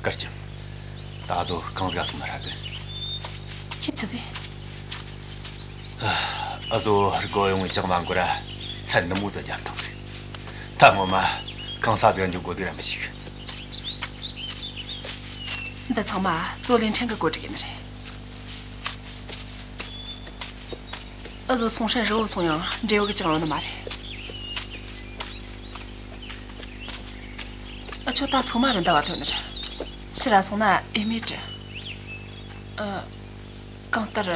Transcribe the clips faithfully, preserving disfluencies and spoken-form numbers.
སྐར་ཆེན། ད་ཨ་ཟོ་གང་ཟིག་ག་སོང་ན་ར་གི། ཁྱེད་ཆི་ཟེར། ཨ་ཟོ་སྒོ་ཡོང་ངས་ཅང་མ་འགོར་ར་ཚལ་འདི་མོ་ཟིག་བརྒྱབ་བཏང་ཟིག། ད་ངོ་མ་གང་ས་ཟིག་འཇུག་དགོས་དུས་ར་མི་ཤེས་གི། འདི་ཚང་མ་ཙོ་ལིན་ཁྲན་གི་བཀོད་སྒྲིག་ཡིན་ནི་རེད། ཨ་ཟོ་སུང་ཧྲན་རི་བོ་སོང་ཡང་འབྲས་བུ་གི་ཅང་ཡོང་ནི་མ་རེད། ཨ་ཆོ་ད་ཚང་མ་རི་འདབས་བ་ཐོན་ནི་རེད། ཕྱི་ར་སོང་ན་ཨེ་མེད་དྲི། ཨ། གང་ལྟར་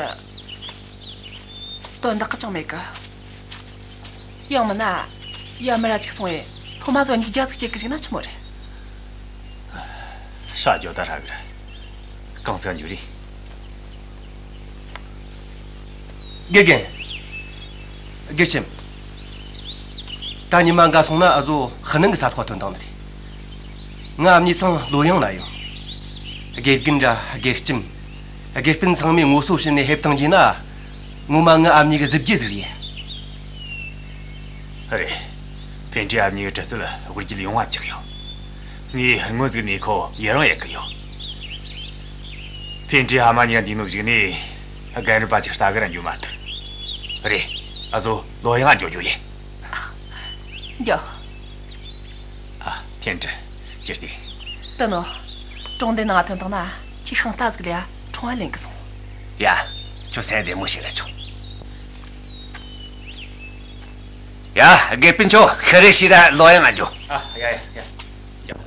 དོན་དག་གི་ཅང་མེད་གི། ཡང་མིན་ན་ཡར་མི་ར་ཅིག་སོང་ངས་ཐོ་མ་ཟོ་གཉིས་རྒྱ་ཟིག་སྐྱེ་གི་ཞིག་ན་ཆི་མོ་རེད། ཤ་རྒྱོ་ད་ཧྲ་གི་ར། གང་ཟིག་འཇུ་རེད། དགེ་རྒན། དགེ་ལྕམ། ད་ཉི་མ་འགའ་སོང་ན་ཨ་ཟོ་ཧི་ནང་གི་ས་ཐོག་ཐོན་བཏང་ནི་རེད། ང་ཨ་མྱེས་ཚང་ལོ་ཡང་ན་ཡོང་། དགེ་རྒན་ར་དགེ་ལྕམ། དགེ་སྤུན་ཚང་མས་ངོ་སོ་བྱིན་ནས་ཕེབས་བཏང་རྒྱུ་ན། ངོ་མ་ངི་ཨ་མྱེས་གི་གཟི་བརྗིད་ཟིག་རེད། རེད། ཕན་བདེ་ཨ་མྱེས་གི་གྲི་རྩལ་དབུ་རྒྱུད་ཡོང་བ་བཅག་ཡོད། ངས་སྔོན་ཟིག་ནས་ཁོ་ཡི་རང་ཡེད་གི་ཡོད། ཕན་བདེ་ཨ་མ་གཉིས་ཀ་འདུས་ནོ་གཞུག་ནས་རྒན་རབས་པ་ཅིག་ལྟ་གི་ར་འགྱོ་མ་ཐུབ། རེད། ཨ་ཟོ་ལོ་ཡང་འགྱོ་རྒྱུ་ཡིན། འགྱོ། ཨ། ཐེན་ཀྲི། ཅི་སྟེ། ཏུ་ནོ། གྲོང་སྡེ་ནང་ཐོན་བཏང་ན་ཁྱོས་ཤིང་རྟ་ཟིག་ལས་ཁྲོང་བ་ལེན་གི་སོང་། ཡ། ཁྱོད་སེམས་བདེ་མོ་བྱས་ན་ཆོག། ཡ། དགེ་སྤུན་ཆོ་ཁི་རེ་ཤི་ར་ལོ་ཡང་ང་འགྱོ། ཨ། ཡ་ཡ་ཡ།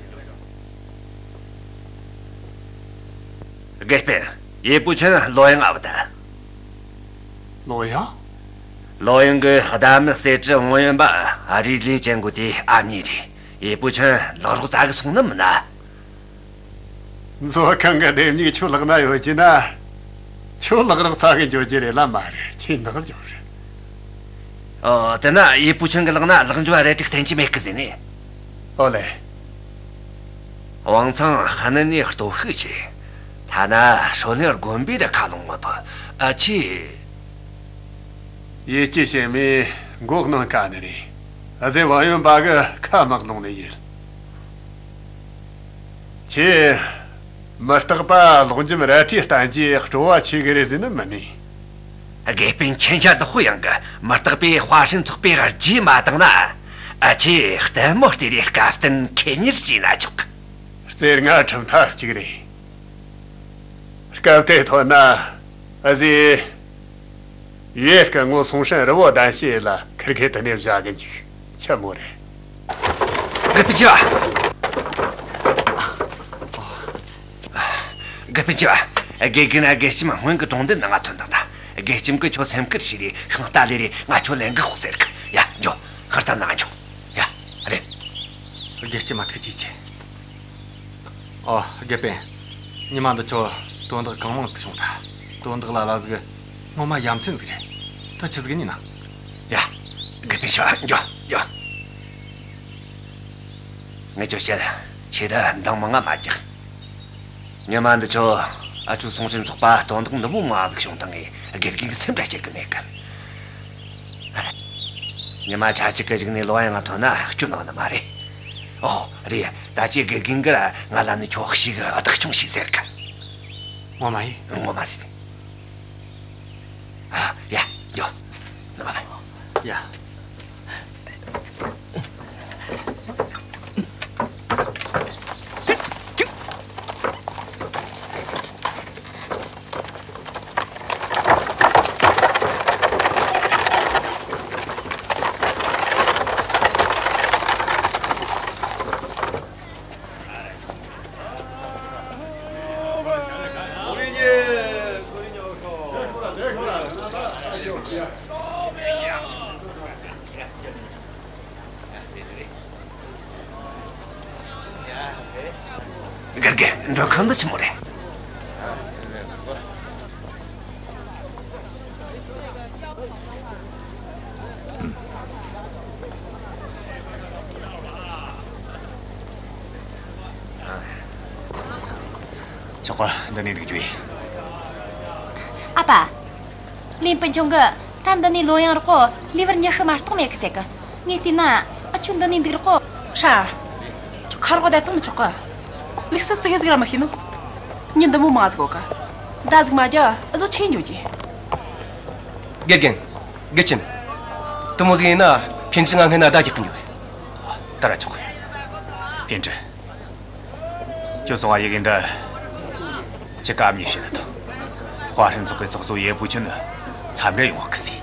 དགེ་སྤུན། ཡེ་པུ་ཆུན་ལོ་ཡང་ང་བུད་ད། ལོ་ཡང་། ལོ་ཡང་གི་ཟླ་མི་གསེར་བྲིས་བང་ཡོན་པ་ཨ་རི་ལས་ཅན་གོ་དེ་ཨ་མྱེས་རེད། ཡེ་པུ་ཆུན་ལག་རོགས་བཙལ་གི་སོང་ནི་མིན་ན། མཛོད་ཁང་གི་ལྡེམ་མིག་ཁྱོའི་ལག་ན་ཡོད་རྒྱུ་ན། ཁྱོད་ལག་རོགས་བཙལ་གི་འགྱོ་རྒྱུ་རེད་ལ་མ་རེད། ཁྱོས་ནག་འགྱོ་རེད། ཨོ། དེ་ན་ཡེ་པུ་ཆུན་གི་ལག་ན་ལག་འཇུ་བ་རལ་གྲི་བསྟན་གྱི་མེད་གི་ཟེར་ནས། ཨོ་ལེ། ཝང་ཚང་ཧ་ནན་ནས་སྟོབས་ཤུགས་ཆེ། ཐ་ན་ཧྲོ་ནེ་དགོན་པའི་ར་ཁ་ལོང་མི་ཕོད། ཨ་ཆི། ཡེ་སྐྱིད་ཞན་མས་མགོ་གནོན་དཀའ་ནི་རེད། ཨ་ཟེ་བང་ཡོན་པ་གི་ཁ་མག་ལོང་ནི་ཡིན། ཁྱེད། མི་རྟག་པ་ལོག་འཇོམས་རལ་གྲིའི་བསྟན་བཅོས་སྤྲོ་བ་ཆེ་གི་རེད་ཟེར་ནི་མིན་ནི། དགེ་སྤུན་མཁྱེན་ཆ་བདག་པོ་ཡང་གི་མི་རྟག་པས་དཔའ་ཧྲན་ཚོགས་པའི་རྗེས་མ་བཏང་ན། ཨ་ཆེ་ལྟད་མོ་ལྟོས་རེ་སྐབས་བསྟུན་ཁེ་གཉེར་བྱས་ན་ཆོག་གི། རྩེ་ལྔ་གྲུབ་མཐའ་གཅིག་རེད། སྐབས་དེ་ཐོན་ན་ཨ་ཟེ། ཡོས་སྐུ་ངོ་སུང་ཧྲན་རི་བོ་གདན་ཞུས་ལ་ཁིར་ཁེ་དུ་ནས་བཞག་གི་འཇུག། ཆི་མོ་རེད། དགེ་སྤུན་ཆེ་བ། དགེ་སྤུན་ཆེ་བ། དགེ་རྒན་ན་དགེ་ལྕམ་སྔོན་གི་གྲོང་སྡེ་ནང་ང་ཐོན་བཏང་ད། དགེ་ལྕམ་གི་ཁྱོད་སེམས་ཁུར་བྱས་རེ་ཤིང་རྟ་ལས་རེ་ང་ཁྱོད་ལེན་གི་ཤོག་ཟེར་གི། ཡ་འགྱོ། ཤིང་རྟ་ནང་ང་འགྱོ། ཡ། རེད། དགེ་ལྕམ་མ་ཐུགས་རྗེ་ཆེ། ཨོ། དགེ་སྤུན། ཉི་མ་འདི་ཆོ་དོན་དག་གང་མང་ཟིག་བྱུང་ཐལ། དོན་དག་ལ་ལ་ཟིག་ངོ་མ་ཡ་མཚན་ཟིག་རེད། ད་ཆི་ཟིག་ཡིན་ན། ཡ། དགེ་སྤུན་ཆེ་བ་འགྱོ་འགྱོ། ངས་ཁྱོད་བཤད། ཁྱེད་ད་འདང་མང་ང་མ་རྒྱག། ཉི་མ་འདི་ཆོ་ཨ་ཆོ་སུང་ཧྲན་ཚོགས་པ་དོན་དག་འདི་མོ་མང་ཟིག་བྱུང་བཏང་ངས་དགེ་རྒན་གི་སེམས་ཁྲལ་བྱེད་གི་མེད་གི། ཉི་མ་ཆ་གཅིག་གི་གཞུག་ནས་ལོ་ཡང་ང་ཐོན་ན་སྐྱོན་ནང་ནི་མ་རེད། ཨོ་རེད། ད་ཅི་དགེ་རྒན་གིས་ང་ལ་ནི་ཁྱོད་ཤིག་བདག་སྐྱོང་བྱོས་ཟེར་གི། ངོ་མ་ཡིན། ངོ་མ་ཟིག། ཡ། འགྱོ། ནི་མ་ཕན། ཡ། དགེ་རྒན། མགྲོན་ཁང་འདི་ཆི་མོ་རེད། ཆོག་ག་འདི་ནས་འདུག་རྒྱུ་ཡིན། ཨ་ཕ། ལིན་སྤུན་ཆུང་གིས་ད་འདི་ནས་ལོ་ཡང་རོགས་པོ་ལུས་པར་ཉི་ཤུ་མ་གཏོགས་མེད་གི་ཟེར་གི། ངས་བལྟས་ན་ཨ་ཆོ་འདི་ནས་འདུག་རོགས་པོ། ཧྲ། ཁྱོད་ཁ་རོག་བསྡད་བཏང་མི་ཆོག་གི། ལུགས་སྲོལ་ཙི་གེ་ཟིག་ར་མི་ཤེས་ནོ། མྱི་འདི་མོ་མང་ཟིག་གོ་ག། ད་ཟིག་མ་རྒྱ་ཨ་ཟོ་ཆེ་འགྱོ་གི། དགེ་རྒན། དགེ་ཆེམ། དེ་མོ་ཟིག་ཡིན་ན་ཕན་ཁྲི་ང་སྔན་ན་ད་རྒྱག་གི་འགྱོ་གི། ད་ར་ཆོག་གི། ཕན་ཁྲི། ཁྱོད་སོང་ང་ཡི་གེ་འདི་ཁྱེད་ཀ་མྱི་བཤད་ད་དོ། དཔའ་ཧྲན་ཚོགས་གི་ཚོགས་གཙོ་ཡེ་པུ་ཆུན་ནི་འཚམས་འདྲི་ཡོང་བ་གི་ཟེ།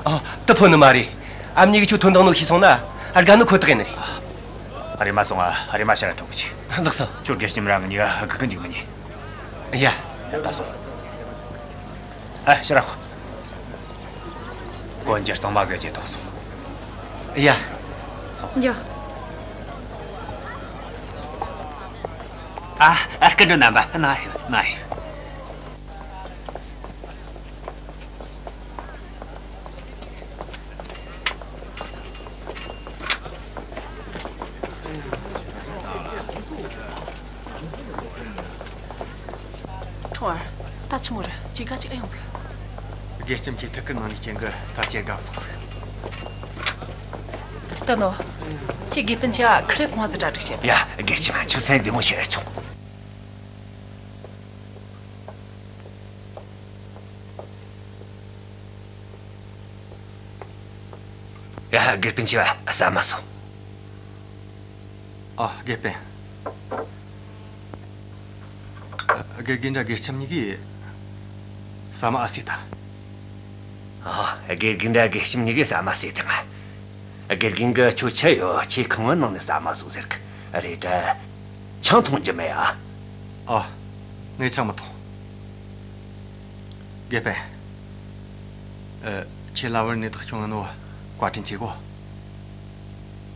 ཨ། དེ་ཕོད་ནི་མ་རེད། ཨ་མྱེས་གིས་ཁྱོད་དོན་དག་ནོ་ཤེས་སོང་ན་དགའ་ནི་ཁོ་ཐག་ཡིན་ནི་རེད། རེམ་མ་སོང་ང་རེམ་མ་ཕྱིར་ར་ཐོན་གི་ཆེ། ལགས་སོ། ཁྱོད་དགེ་ཆེམ་རང་གཉིས་ཀ་སྒུག་གི་འཇུག་མི་ཉན། ཡ། ཡ་ད་སོང་། ཨ་ཕྱིར་ར་ཤོག་གོན་རྒྱུ་གཙང་མ་ཟིག་བརྗེས་ཐོངས་སོང་། ཡ། འགྱོ། ཨ། ཨ། སྐུ་མགྲོན་རྣམ་པ། ན་ཡོད། ན་ཡོད། ཁྲུང་ཨར། ད་ཆི་མོ་རེད། ཅིག་ག་ཅིག་ཨེ་ཡོང་ཟིག་དགེ་ལྕམ་ཁྱེད་ཐུགས་ཁུར་གནང་ནི་རྐྱེན་གིས་ད་ཁྱེད་དགའ་བ་སོང་ཟིག་ད་ནོ། ཁྱེད་དགེ་སྤུན་ཆེ་བ་ཁི་རེ་གོང་ཟིག་གྲ་སྒྲིག་བྱེད། ཡ། དགེ་ལྕམ་ཁྱོད་སེམས་བདེ་མོ་བྱས་ར་ཆོག་ཡ། དགེ་སྤུན་ཆེ་བ་ཟ་མ་ཟོ། ཨ། དགེ་སྤུན། དགེ་རྒན་འདྲ་དགེ་ལྕམ་གཉིས་ཀས་ཟ་མ་ཨ་ཟོས་ད། ཨ། དགེ་རྒན་འདྲ་དགེ་ལྕམ་གཉིས་ཀས་ཟ་མ་ཟོས་ད་ང་། དགེ་རྒན་གིས་ཁྱོད་ཆི་ཡོད། ཁྱོས་ཁང་བའི་ནང་ནས་ཟ་མ་ཟོ་ཟེར་གི་རེད་དྲ། ཆང་འཐུང་རྒྱུ་མེད་ཨ། ཨ། ངས་ཆང་མི་འཐུང་། དགེ་སྤུན། ཨ། ཁྱེད་ལ་བར་ནས་ཐག་ཆོད་ནོ་བཀའ་དྲིན་ཆེ་གོ།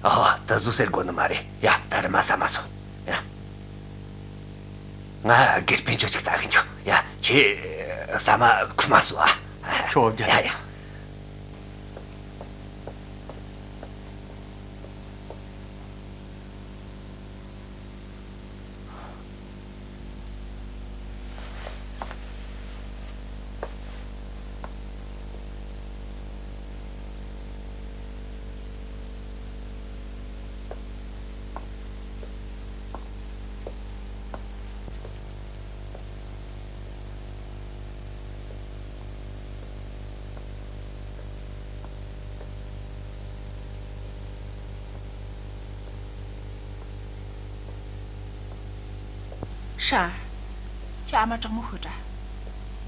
ཨ། ད་ཟོ་ཟེར་དགོས་ནི་མ་རེད། ཡ། ད་རེམ་མ་ཟ་མ་ཟོ། ཡ། ང་དགེ་སྤུན་ཆོ་ཅིག་ལྟ་གི་འགྱོ། ཡ། ཁྱེད་ཟ་མ་ཁུ་མ་ཟོ་ཨ། ཁྱོ་བརྒྱ་ཡ་ཡ། ཧྲན། ཁྱེད་ཨ་མ་དྲང་མོ་ཤོད་དྲ།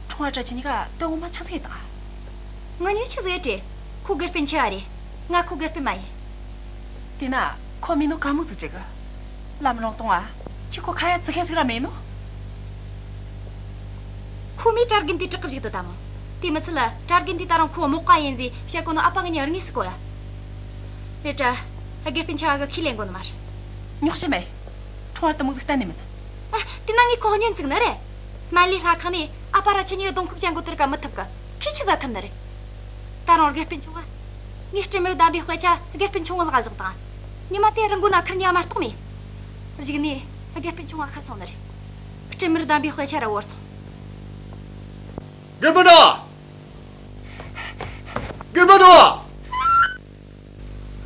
ཁྲུང་ཨར་དྲ་ཁྱེད་གཉིས་ཀ་དོན་ངོ་མ་ཆི་ཟིག་ཡེད་བཏང་ཨ། ང་གཉིས་ཆི་ཟིག་ཡེད་དྲ། ཁོ་དགེ་སྤུན་ཆེ་བ་རེད། ང་ཁོ་དགེ་སྤུན་མ་ཡིན། དེ་ན་ཁོ་མིན་ནོ་ག་མོ་ཟིག་བྱེད་གི། ལམ་རིང་གཏོང་ཨ། ཁྱེད་ཁོ་ཁ་ཡ་ཙི་གེ་ཟིག་ར་མེད་ནོ། ཁོ་མོས་གྲྭ་རྒན་དེ་དྲག་གི་བཅུག་ཏུ་ད་མོ། དེ་མི་ཚད་ལ་གྲྭ་རྒན་དེ་ད་རུང་ཁོ་མག་པ་ཡིན་ཟེ་བཤད་གོ་ནོ། ཨ་ཕ་ང་གཉིས་དངོས་སུ་གོ་ཡ། རེད་དྲ། དགེ་སྤུན་ཆེ་བ་གིས་ཁས་ལེན་གོ་ནི་མ་རེད། ཉོག་བཤད་མེད། ཁྲུང་ཨར་དེ་མོ་ཟིག་གཏན་ནས་མིན། ཨ། དེ་ན་ངས་ཁོ་བསྙོན་བཙུགས་ནི་རེད། མ་ལི་ལྷ་ཁང་ནས་ཨ་ཕ་ར་ཁྱེད་གཉིས་གདོང་ཁུབ་ཅན་གོ་དུར་ག་མི་ཐུབ་གི། ཁྱེད་ཆི་ཟ་ཐུབ་ནི་རེད། ད་རུང་དགེ་སྤུན་ཆུང་བ། ངས་སྤྲིན་མེར་བསྡམས་པའི་དཔེ་ཆ་དགེ་སྤུན་ཆུང་བ་ལག་བཞག་དང་། ཉི་མ་དེ་རི་མགོ་ན་ཁུར་ཉལ་མ་གཏོགས་མེད། གཞུག་ནས་དགེ་སྤུན་ཆུང་བ་ཁ་སོང་ནི་རེད། སྤྲིན་མེར་བསྡམས་པའི་དཔེ་ཆ་ར་བོར་སོང་། དགེ་སྤུན་ཟླ། དགེ་སྤུན་ཟླ།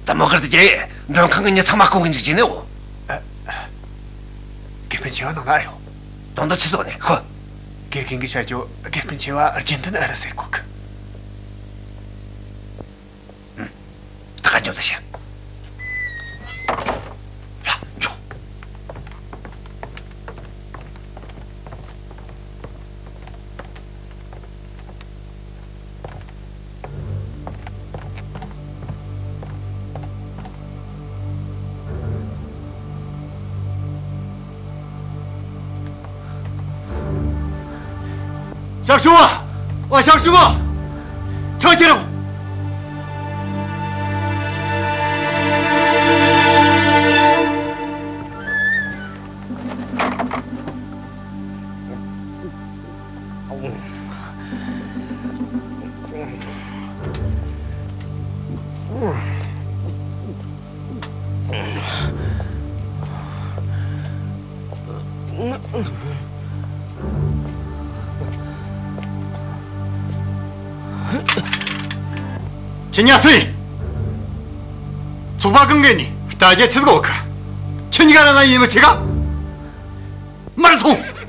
ད་མོ་གར་དུ་རྒྱལ་མགྲོན་ཁང་གི་མྱི་ཚང་མ་སྐོང་གི་འཇུག་རྒྱུ་ནི་འོ། ཨ། ཨ། དགེ་སྤུན་ཆེ་བ་ནང་ན་ཨེ་ཡོད། དོན་དག་ཆི་ཟིག་ནས་ཧོ། དགེ་རྒན་གིས་བཤད་རྒྱུ་དགེ་སྤུན་ཆེ་བ་རྒྱུན་ལྡན་ཨེ་རེད་ཟེར་གོ་གི། ཨུམ། ད་ག་འགྱོ་ད་ཤི། ཡ། འགྱོ། ཞབས་ཞུ་བ། ཨ། ཞབས་ཞུ་བ། ཆོག་ཁྱེར་རོ། ཁྱེད་གཉིས་སུ་ཡིན། ཚོགས་པ་གང་གི་ནས་ལྟ་རྒྱ་ཆི་ཟིག་ཡོད་གི། ཁྱེད་གཉིས་ཀ་ར་ན་ཡིན་མི་ཆེ་ག། མར་སོང་།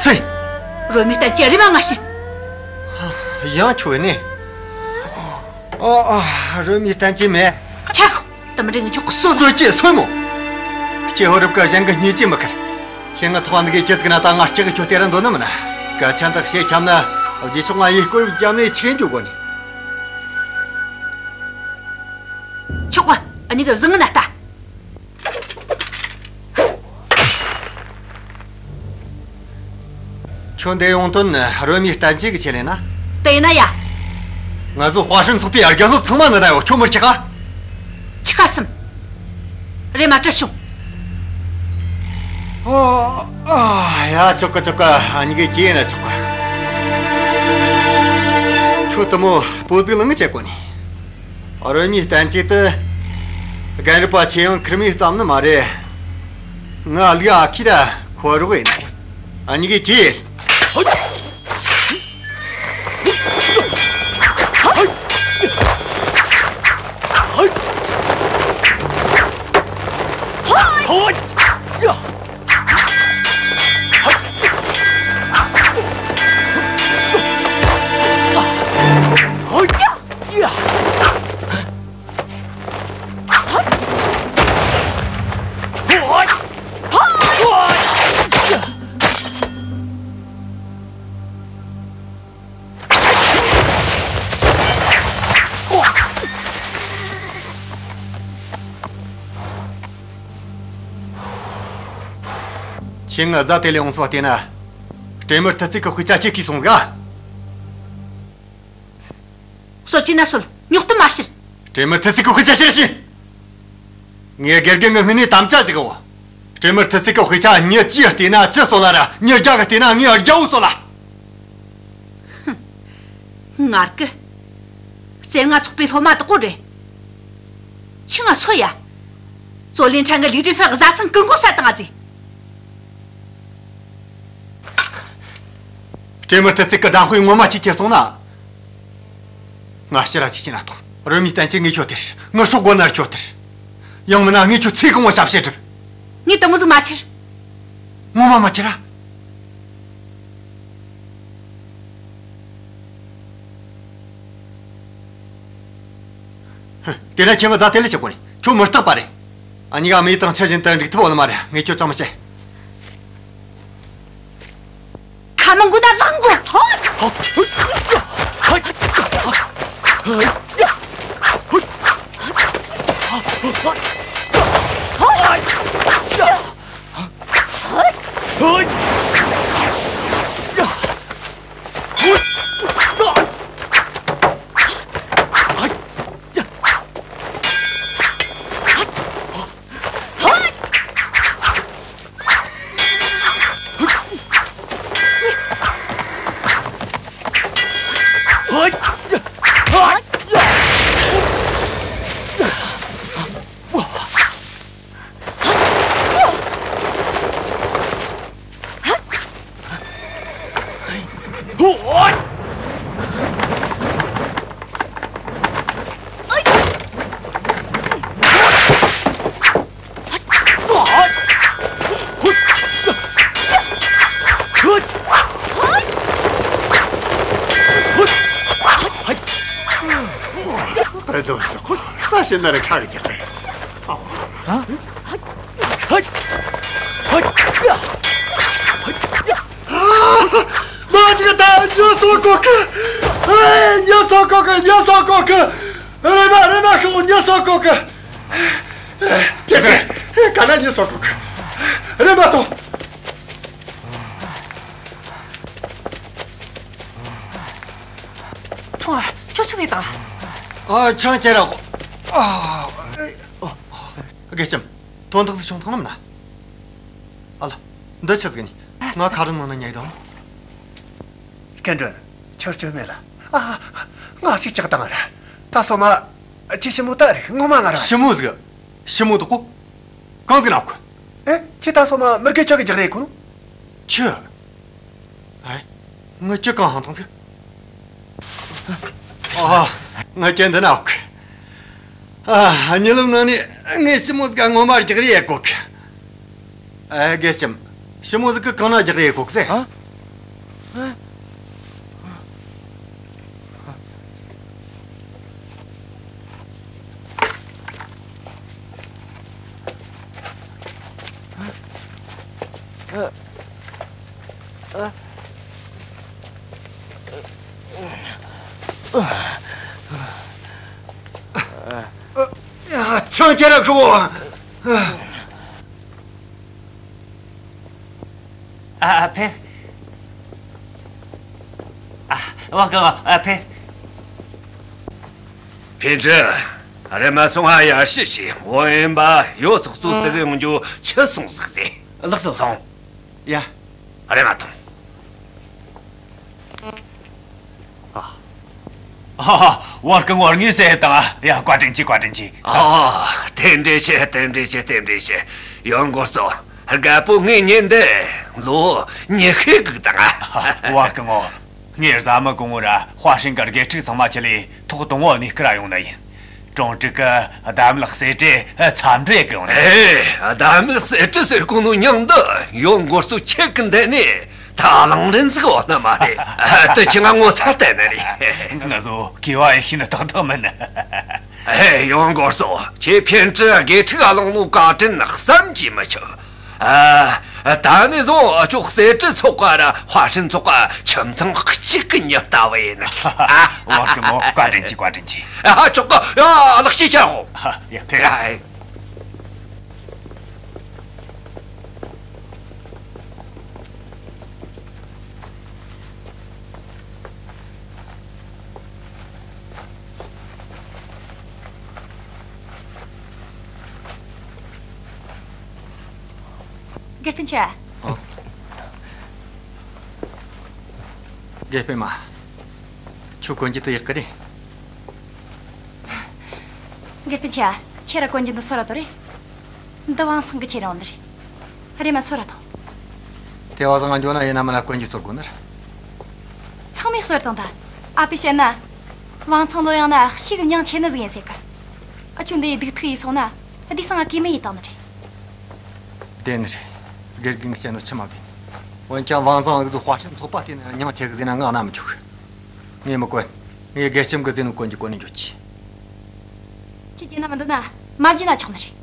སུ་ཡིན། རོལ་མོའི་བསྟན་བཅོས་རེད་མ་ང་ཤི། ཡང་ཁྱོད་ནི། ཨ་ཨ། རོལ་མོའི་བསྟན་བཅོས་མེད། ཆག་དམ་རིང་ཁྱོད་གསོན་སོད་ཀྱི་སོད་མོ། སྐྱེ་ཧོ་རབ་ཀ་གཞན་གི་སྙིང་རྗེ་མི་ཁར། ཁྱེད་ང་ཐོག་འདི་གི་ཅི་ཟིག་ན་ད་ང་སྐྱེ་གི་ཁྱོད་དེ་ར་འདོད་ནི་མིན་ན། སྐད་ཆ་འདི་བཤད་ཁྱམ་ན། རྗེས་ཕྱོགས་ང་ཡི་སྐོར་བྱམས་ནས་ཆི་འཇུག་གོ་ནི། ཆོག་གོ། ཨ་ནི་གི་བཟང་ངན་ལྟ། ཁྱོད་འདི་ཡོང་དོན་ནི་རོལ་མོའི་བསྟན་བཅོས་གི་ཆེད་ལས་ན། དེ་ཡིན་ན་ཡ། ང་ཚོ་དཔའ་ཧྲན་ཚོགས་པའི་རྒྱལ་སློབ་ཚང་མ་ནི་ད་ཡོད། ཁྱོད་མི་ཆག་ག་ཆི་ཁ་སམ། རེམ་མ་དྲི་བྱུང་། ཨོ། ཨ། ཡ། ཆོག་གི་ཆོག་གི་ཨ་ནི་གི་ཁྱེད་ཡིན་ན་ཆོག་གི་ཁྱོད་དེ་མོ་སྤོ་ཟིག་ལང་ངི་བྱེད་གོ་ནི། རོལ་མོའི་བསྟན་བཅོས་དེ། རྒན་རབས་པ་ཆེ་ཡང་ཁེར་མོས་བརྩམས་ནི་མ་རེད། ང་ལུག་ཨ་ཁི་ར་ཁོ་རོགས་ཡིན། ཨ་ནི་གི་ཁྱེད། ཁྱེད་ངི་རྫ་དེ་ལས་འོངས་སོ་བལྟས་ན། སྤྲེལ་མི་ཐི་ཚིག་གི་དཔེ་ཆ་ཁྱེད་ཀྱིས་སོང་ཟིག་ཨ། གསོད་ཀྱི་ན་གསོད། རྙོག་གཏམ་མ་བཤད། སྤྲེལ་མི་ཐི་ཚིག་གི་དཔེ་ཆ་བཤད་ཅི། ངས་དགེ་རྒན་ངི་སྔུན་ནས་དམ་བཅའ་ཞིག་གོ། སྤྲེལ་མི་ཐི་ཚིག་གི་དཔེ་ཆ་མྱི་བཅུ་བལྟས་ན་བཅུ་གསོད་ལ་ར། མྱི་བརྒྱ་གི་བལྟས་ན་ངས་བརྒྱ་བོ་གསོད་ལ། ངར་གི། རྩེ་ལྔ་ཚོགས་པའི་སློབ་མ་དག་གོ་རེད། ཆི་ང་སོ་ཡ། ཙོ་ལིན་ཁྲན་གི་ལིའུ་ཀྲིན་ཧྥེང་གི་བཟའ་ཚང་ཀུན་གོ་ས་དང་ང་ཟིག་སྤྲེལ་མི་ཐི་ཚིག་གི་བདག་དཔེ་ངོ་མ་ཅིག་ཁྱེར་སོང་ན། ང་ཕྱིར་ར་ཅིག་ཅི་ན་གཏོང་། རོལ་མོའི་བསྟན་བཅོས་ངས་ཁྱོད་སྟེར། ངའི་སྲོག་དགོས་ན་ར་ཁྱོད་སྟེར། ཡང་མིན་ན་ངས་ཁྱོད་ཚེ་གང་བོ་ཞབས་ཕྱི་སྒྲུབ། ངས་དེ་མོ་ཟིག་མ་ཁྱེར། ངོ་མ་མ་ཁྱེར་ར། དེ་ན་ཁྱེད་ངི་རྫ་དེ་ལས་ཆེ་གོ་ནི། ཁྱོད་མི་རྟག་པ་རེད། ཨ་ནི་ག་མི་དང་ཆ་བཞིན་དུ་འགྲིག་ཐུབ་བོ་ནི་མ་རེད། ངས་ཁྱོད་ཅང་མི་བྱེད། ཁ་མང་གོ་ན་ལང་གོ། ཧོ། ཅི་ན་རེ་ཁ་གི་ཅག་རེད། ཨ། ཧ། ཧ། ཧ། མ་ཅིག་ད་ཉོ་སོ་གོ་གི། ཨེ། ཉོ་སོ་གོ་གི། ཉོ་སོ་གོ་གི། རེ་མ་རེ་མ་ཤོག་ཉོ་སོ་གོ་གི། ཅི་རེད། ག་ན་ཉོ་སོ་གོ་གི། རེ་མ་ཏོ། ཁྲུང་ཨ། ཁྱོད་ཆི་ཟིག་དང་། ཨ། ཆང་ཁྱེར་ར་གོ། ཨ། དགེ་ལྕམ། དོན་དག་ཟིག་བྱུང་ཐང་ནམ་ན། ཨ་ལ། འདི་ཆི་ཟིག་ནི། ང་ཁ་རི་ནང་ན་ཉལ་དང་། སྐལ་སྒྲོན། ཁྱོད་སྐྱོན་མེད་ལ། ཨ། ང་ཟིག་ཀྱག་དང་ར། ད་སོ་མ། ཁྱེད་ཞི་མོ་ད་རིག་ངོ་མ་ང་ར། ཞི་མོ་ཟིག་ཞི་མོ་དག་གོ། གང་ཟིག་ན་གོ། ཨེ། ཁྱེད་ད་སོ་མ་མི་དགེ་ཆོ་གི་རྒྱག་རེད་གོ་ནོ། ཁྱོད། ཨེ། ངི་ཅི་གང་ཧང་ཐང་ཟིག་ཨ། ངི་ཅི་འདི་ན་ཨོ་ཁི། ཨ། གཉིད་ལམ་ནང་ནས་ངས་ཞི་མོ་ཟིག་ག་ངོ་མ་རྒྱག་རེས་ཡེད་གོ་ཁི། ཨ། དགེ་ལྕམ། ཞི་མོ་ཟིག་གི་གང་ན་རྒྱག་རེས་ཡེད་གོ་ཁི་ཟེ། ཨ། ཆང་ཁྱེར་ར་ཤོག་ཨ། ཨ་ཕེབས། ཨ། དབང་གི། ཨ། ཕེབས། ཕིན་ཀྲི། རེམ་མ་སོང་ང་ཡར་ཞུ་ཞིག་འོ་ཡིན་པ་ཡོ་ཚོགས་གཙོ་ཟིག་ཡོང་རྒྱུ་ཆི་སོང་ཟིག་ཟེ། ལགས་སོ། སོང་། ཡ། རེམ་མ་ཐོངས། ཨ། ཨ། བར་གི་ངོར་ངོས་ཟེར་དང་། ཡ། བཀའ་དྲིན་ཆེ། བཀའ་དྲིན་ཆེ། ཨ། རྟེན་འབྲེལ་ཆེ། རྟེན་འབྲེལ་ཆེ། རྟེན་འབྲེལ་ཆེ། ཡོན་སྒོར་སོ། རྒད་པོ་ངས་ཉིན་འདི་ལོ་ཉི་ཤུ་སྒུག་དང་། བར་གི་ངོ། ངས་བཟའ་མི་གང་བོ་ར་ཧྭ་ཧྲན་གི་དགེ་ཕྲུག་ཚང་མ་ཁྲིད་ལས་ཐོག་དང་བོ་གནས་སྐོར་ཡོང་ནི་ཡིན། ཀྲུང་ཀྲིག་གི་གདམས་ངག་གསེར་བྲིས་འཚམས་འདྲི་གི་ཡོང་ནི། ཨེ། གདམས་ངག་གསེར་བྲིས་ཟེར་གོ་ནོ་མྱིང་འདི་ཡོན་སྒོར་སོ་ཁྱེད་ཀྱི་འདི་ནས་ད་གླེང་རིན་ཟིག་ཡོད་ནི་མ་རེད། དེ་ཁྱེད་ང་ངོ་ཚ་བལྟས་ནི་རེད། ང་ཚོ་གུས་པ་ཡེ་ཤེས་ནི་ཏག་ཏག་མིན། ཨེ། ཡོན་སྒོར་སོ། ཁྱེད་ཕིན་ཀྲི་དགེ་ཕྲུག་ག་བླངས་ནོ་བཀའ་དྲིན་བསམ་གྱིས་མི་ཁྱབ། ཨ། ད་ནས་བཟུང་ཨ་ཅོག་གསེར་བྲིས་ཚོགས་པ་ར་ཧྭ་ཧྲན་ཚོགས་པ་ཁྱིམ་ཚང་གཅིག་གི་མྱི་ལྟ་བུ་ཡིན། ཨ། བར་གི་ངོ། བཀའ་དྲིན་ཆེ། བཀའ་དྲིན་ཆེ། ཨ། ཆོག་གི། ཡ། ལག་ཤེས་ཆེ་ཧོ། ཡ། ཕེབས། ཡ། དགེ་སྤུན་ཆེ། ཨ། དགེ་སྤུན་མ། ཁྱོད་གོན་རྒྱུ་དེ་ཡག་གི་རེད། དགེ་སྤུན་ཆེ། ཁྱེད་ར་གོན་རྒྱུ་འདི་སོ་ར་དོ་རེད། འདི་ཝང་ཚང་གི་ཁྱེད་རང་འདི་རེད། རེམ་མ་སོ་ར་ཐོངས། དེ་བ་ཚང་ང་འགྱོ་ན་ཡིན་ན་མིན་ན་གོན་རྒྱུ་སོར་དགོས་ནི་རེད། ཚང་མས་སོར་དང་ད། ཨ་ཕས་བཤད་ན། ཝང་ཚང་ལོ་ཡང་ན་ཤི་གི་མྱང་ཆེ་ནི་ཟིག་ཡིན་ཟེར་གི། ཨ་ཆོ་འདི་ཡི་སྡུག་ཐུག་ཡིས་སོང་ན། འདི་སང་ང་གེ་མི་ཡིས་བཏང་ནི་རེད། བདེན་ནི་རེད། དགེ་རྒན་གྱིས་བཤད་ནོ་ཆི་མ་བདེན། འོན་ཀྱང་ཝང་ཚང་ང་གི་ཟོ་ཧྭ་ཧྲན་ཚོགས་པ་དེ་ན་མྱང་ཆེ་གི་ཟེར་ན་ང་ན་མི་ཆོག་ངས་མི་གོན། ངས་དགེ་ལྕམ་གི་ཟེར་ནོ་གོན་གྱི་གོན་ནས་འགྱོ་གྱི། ཁྱེད་ཀྱིས་ན་མི་འདོད་ན་མ་བརྗེད་ན་ཆོག་ནི་རེད།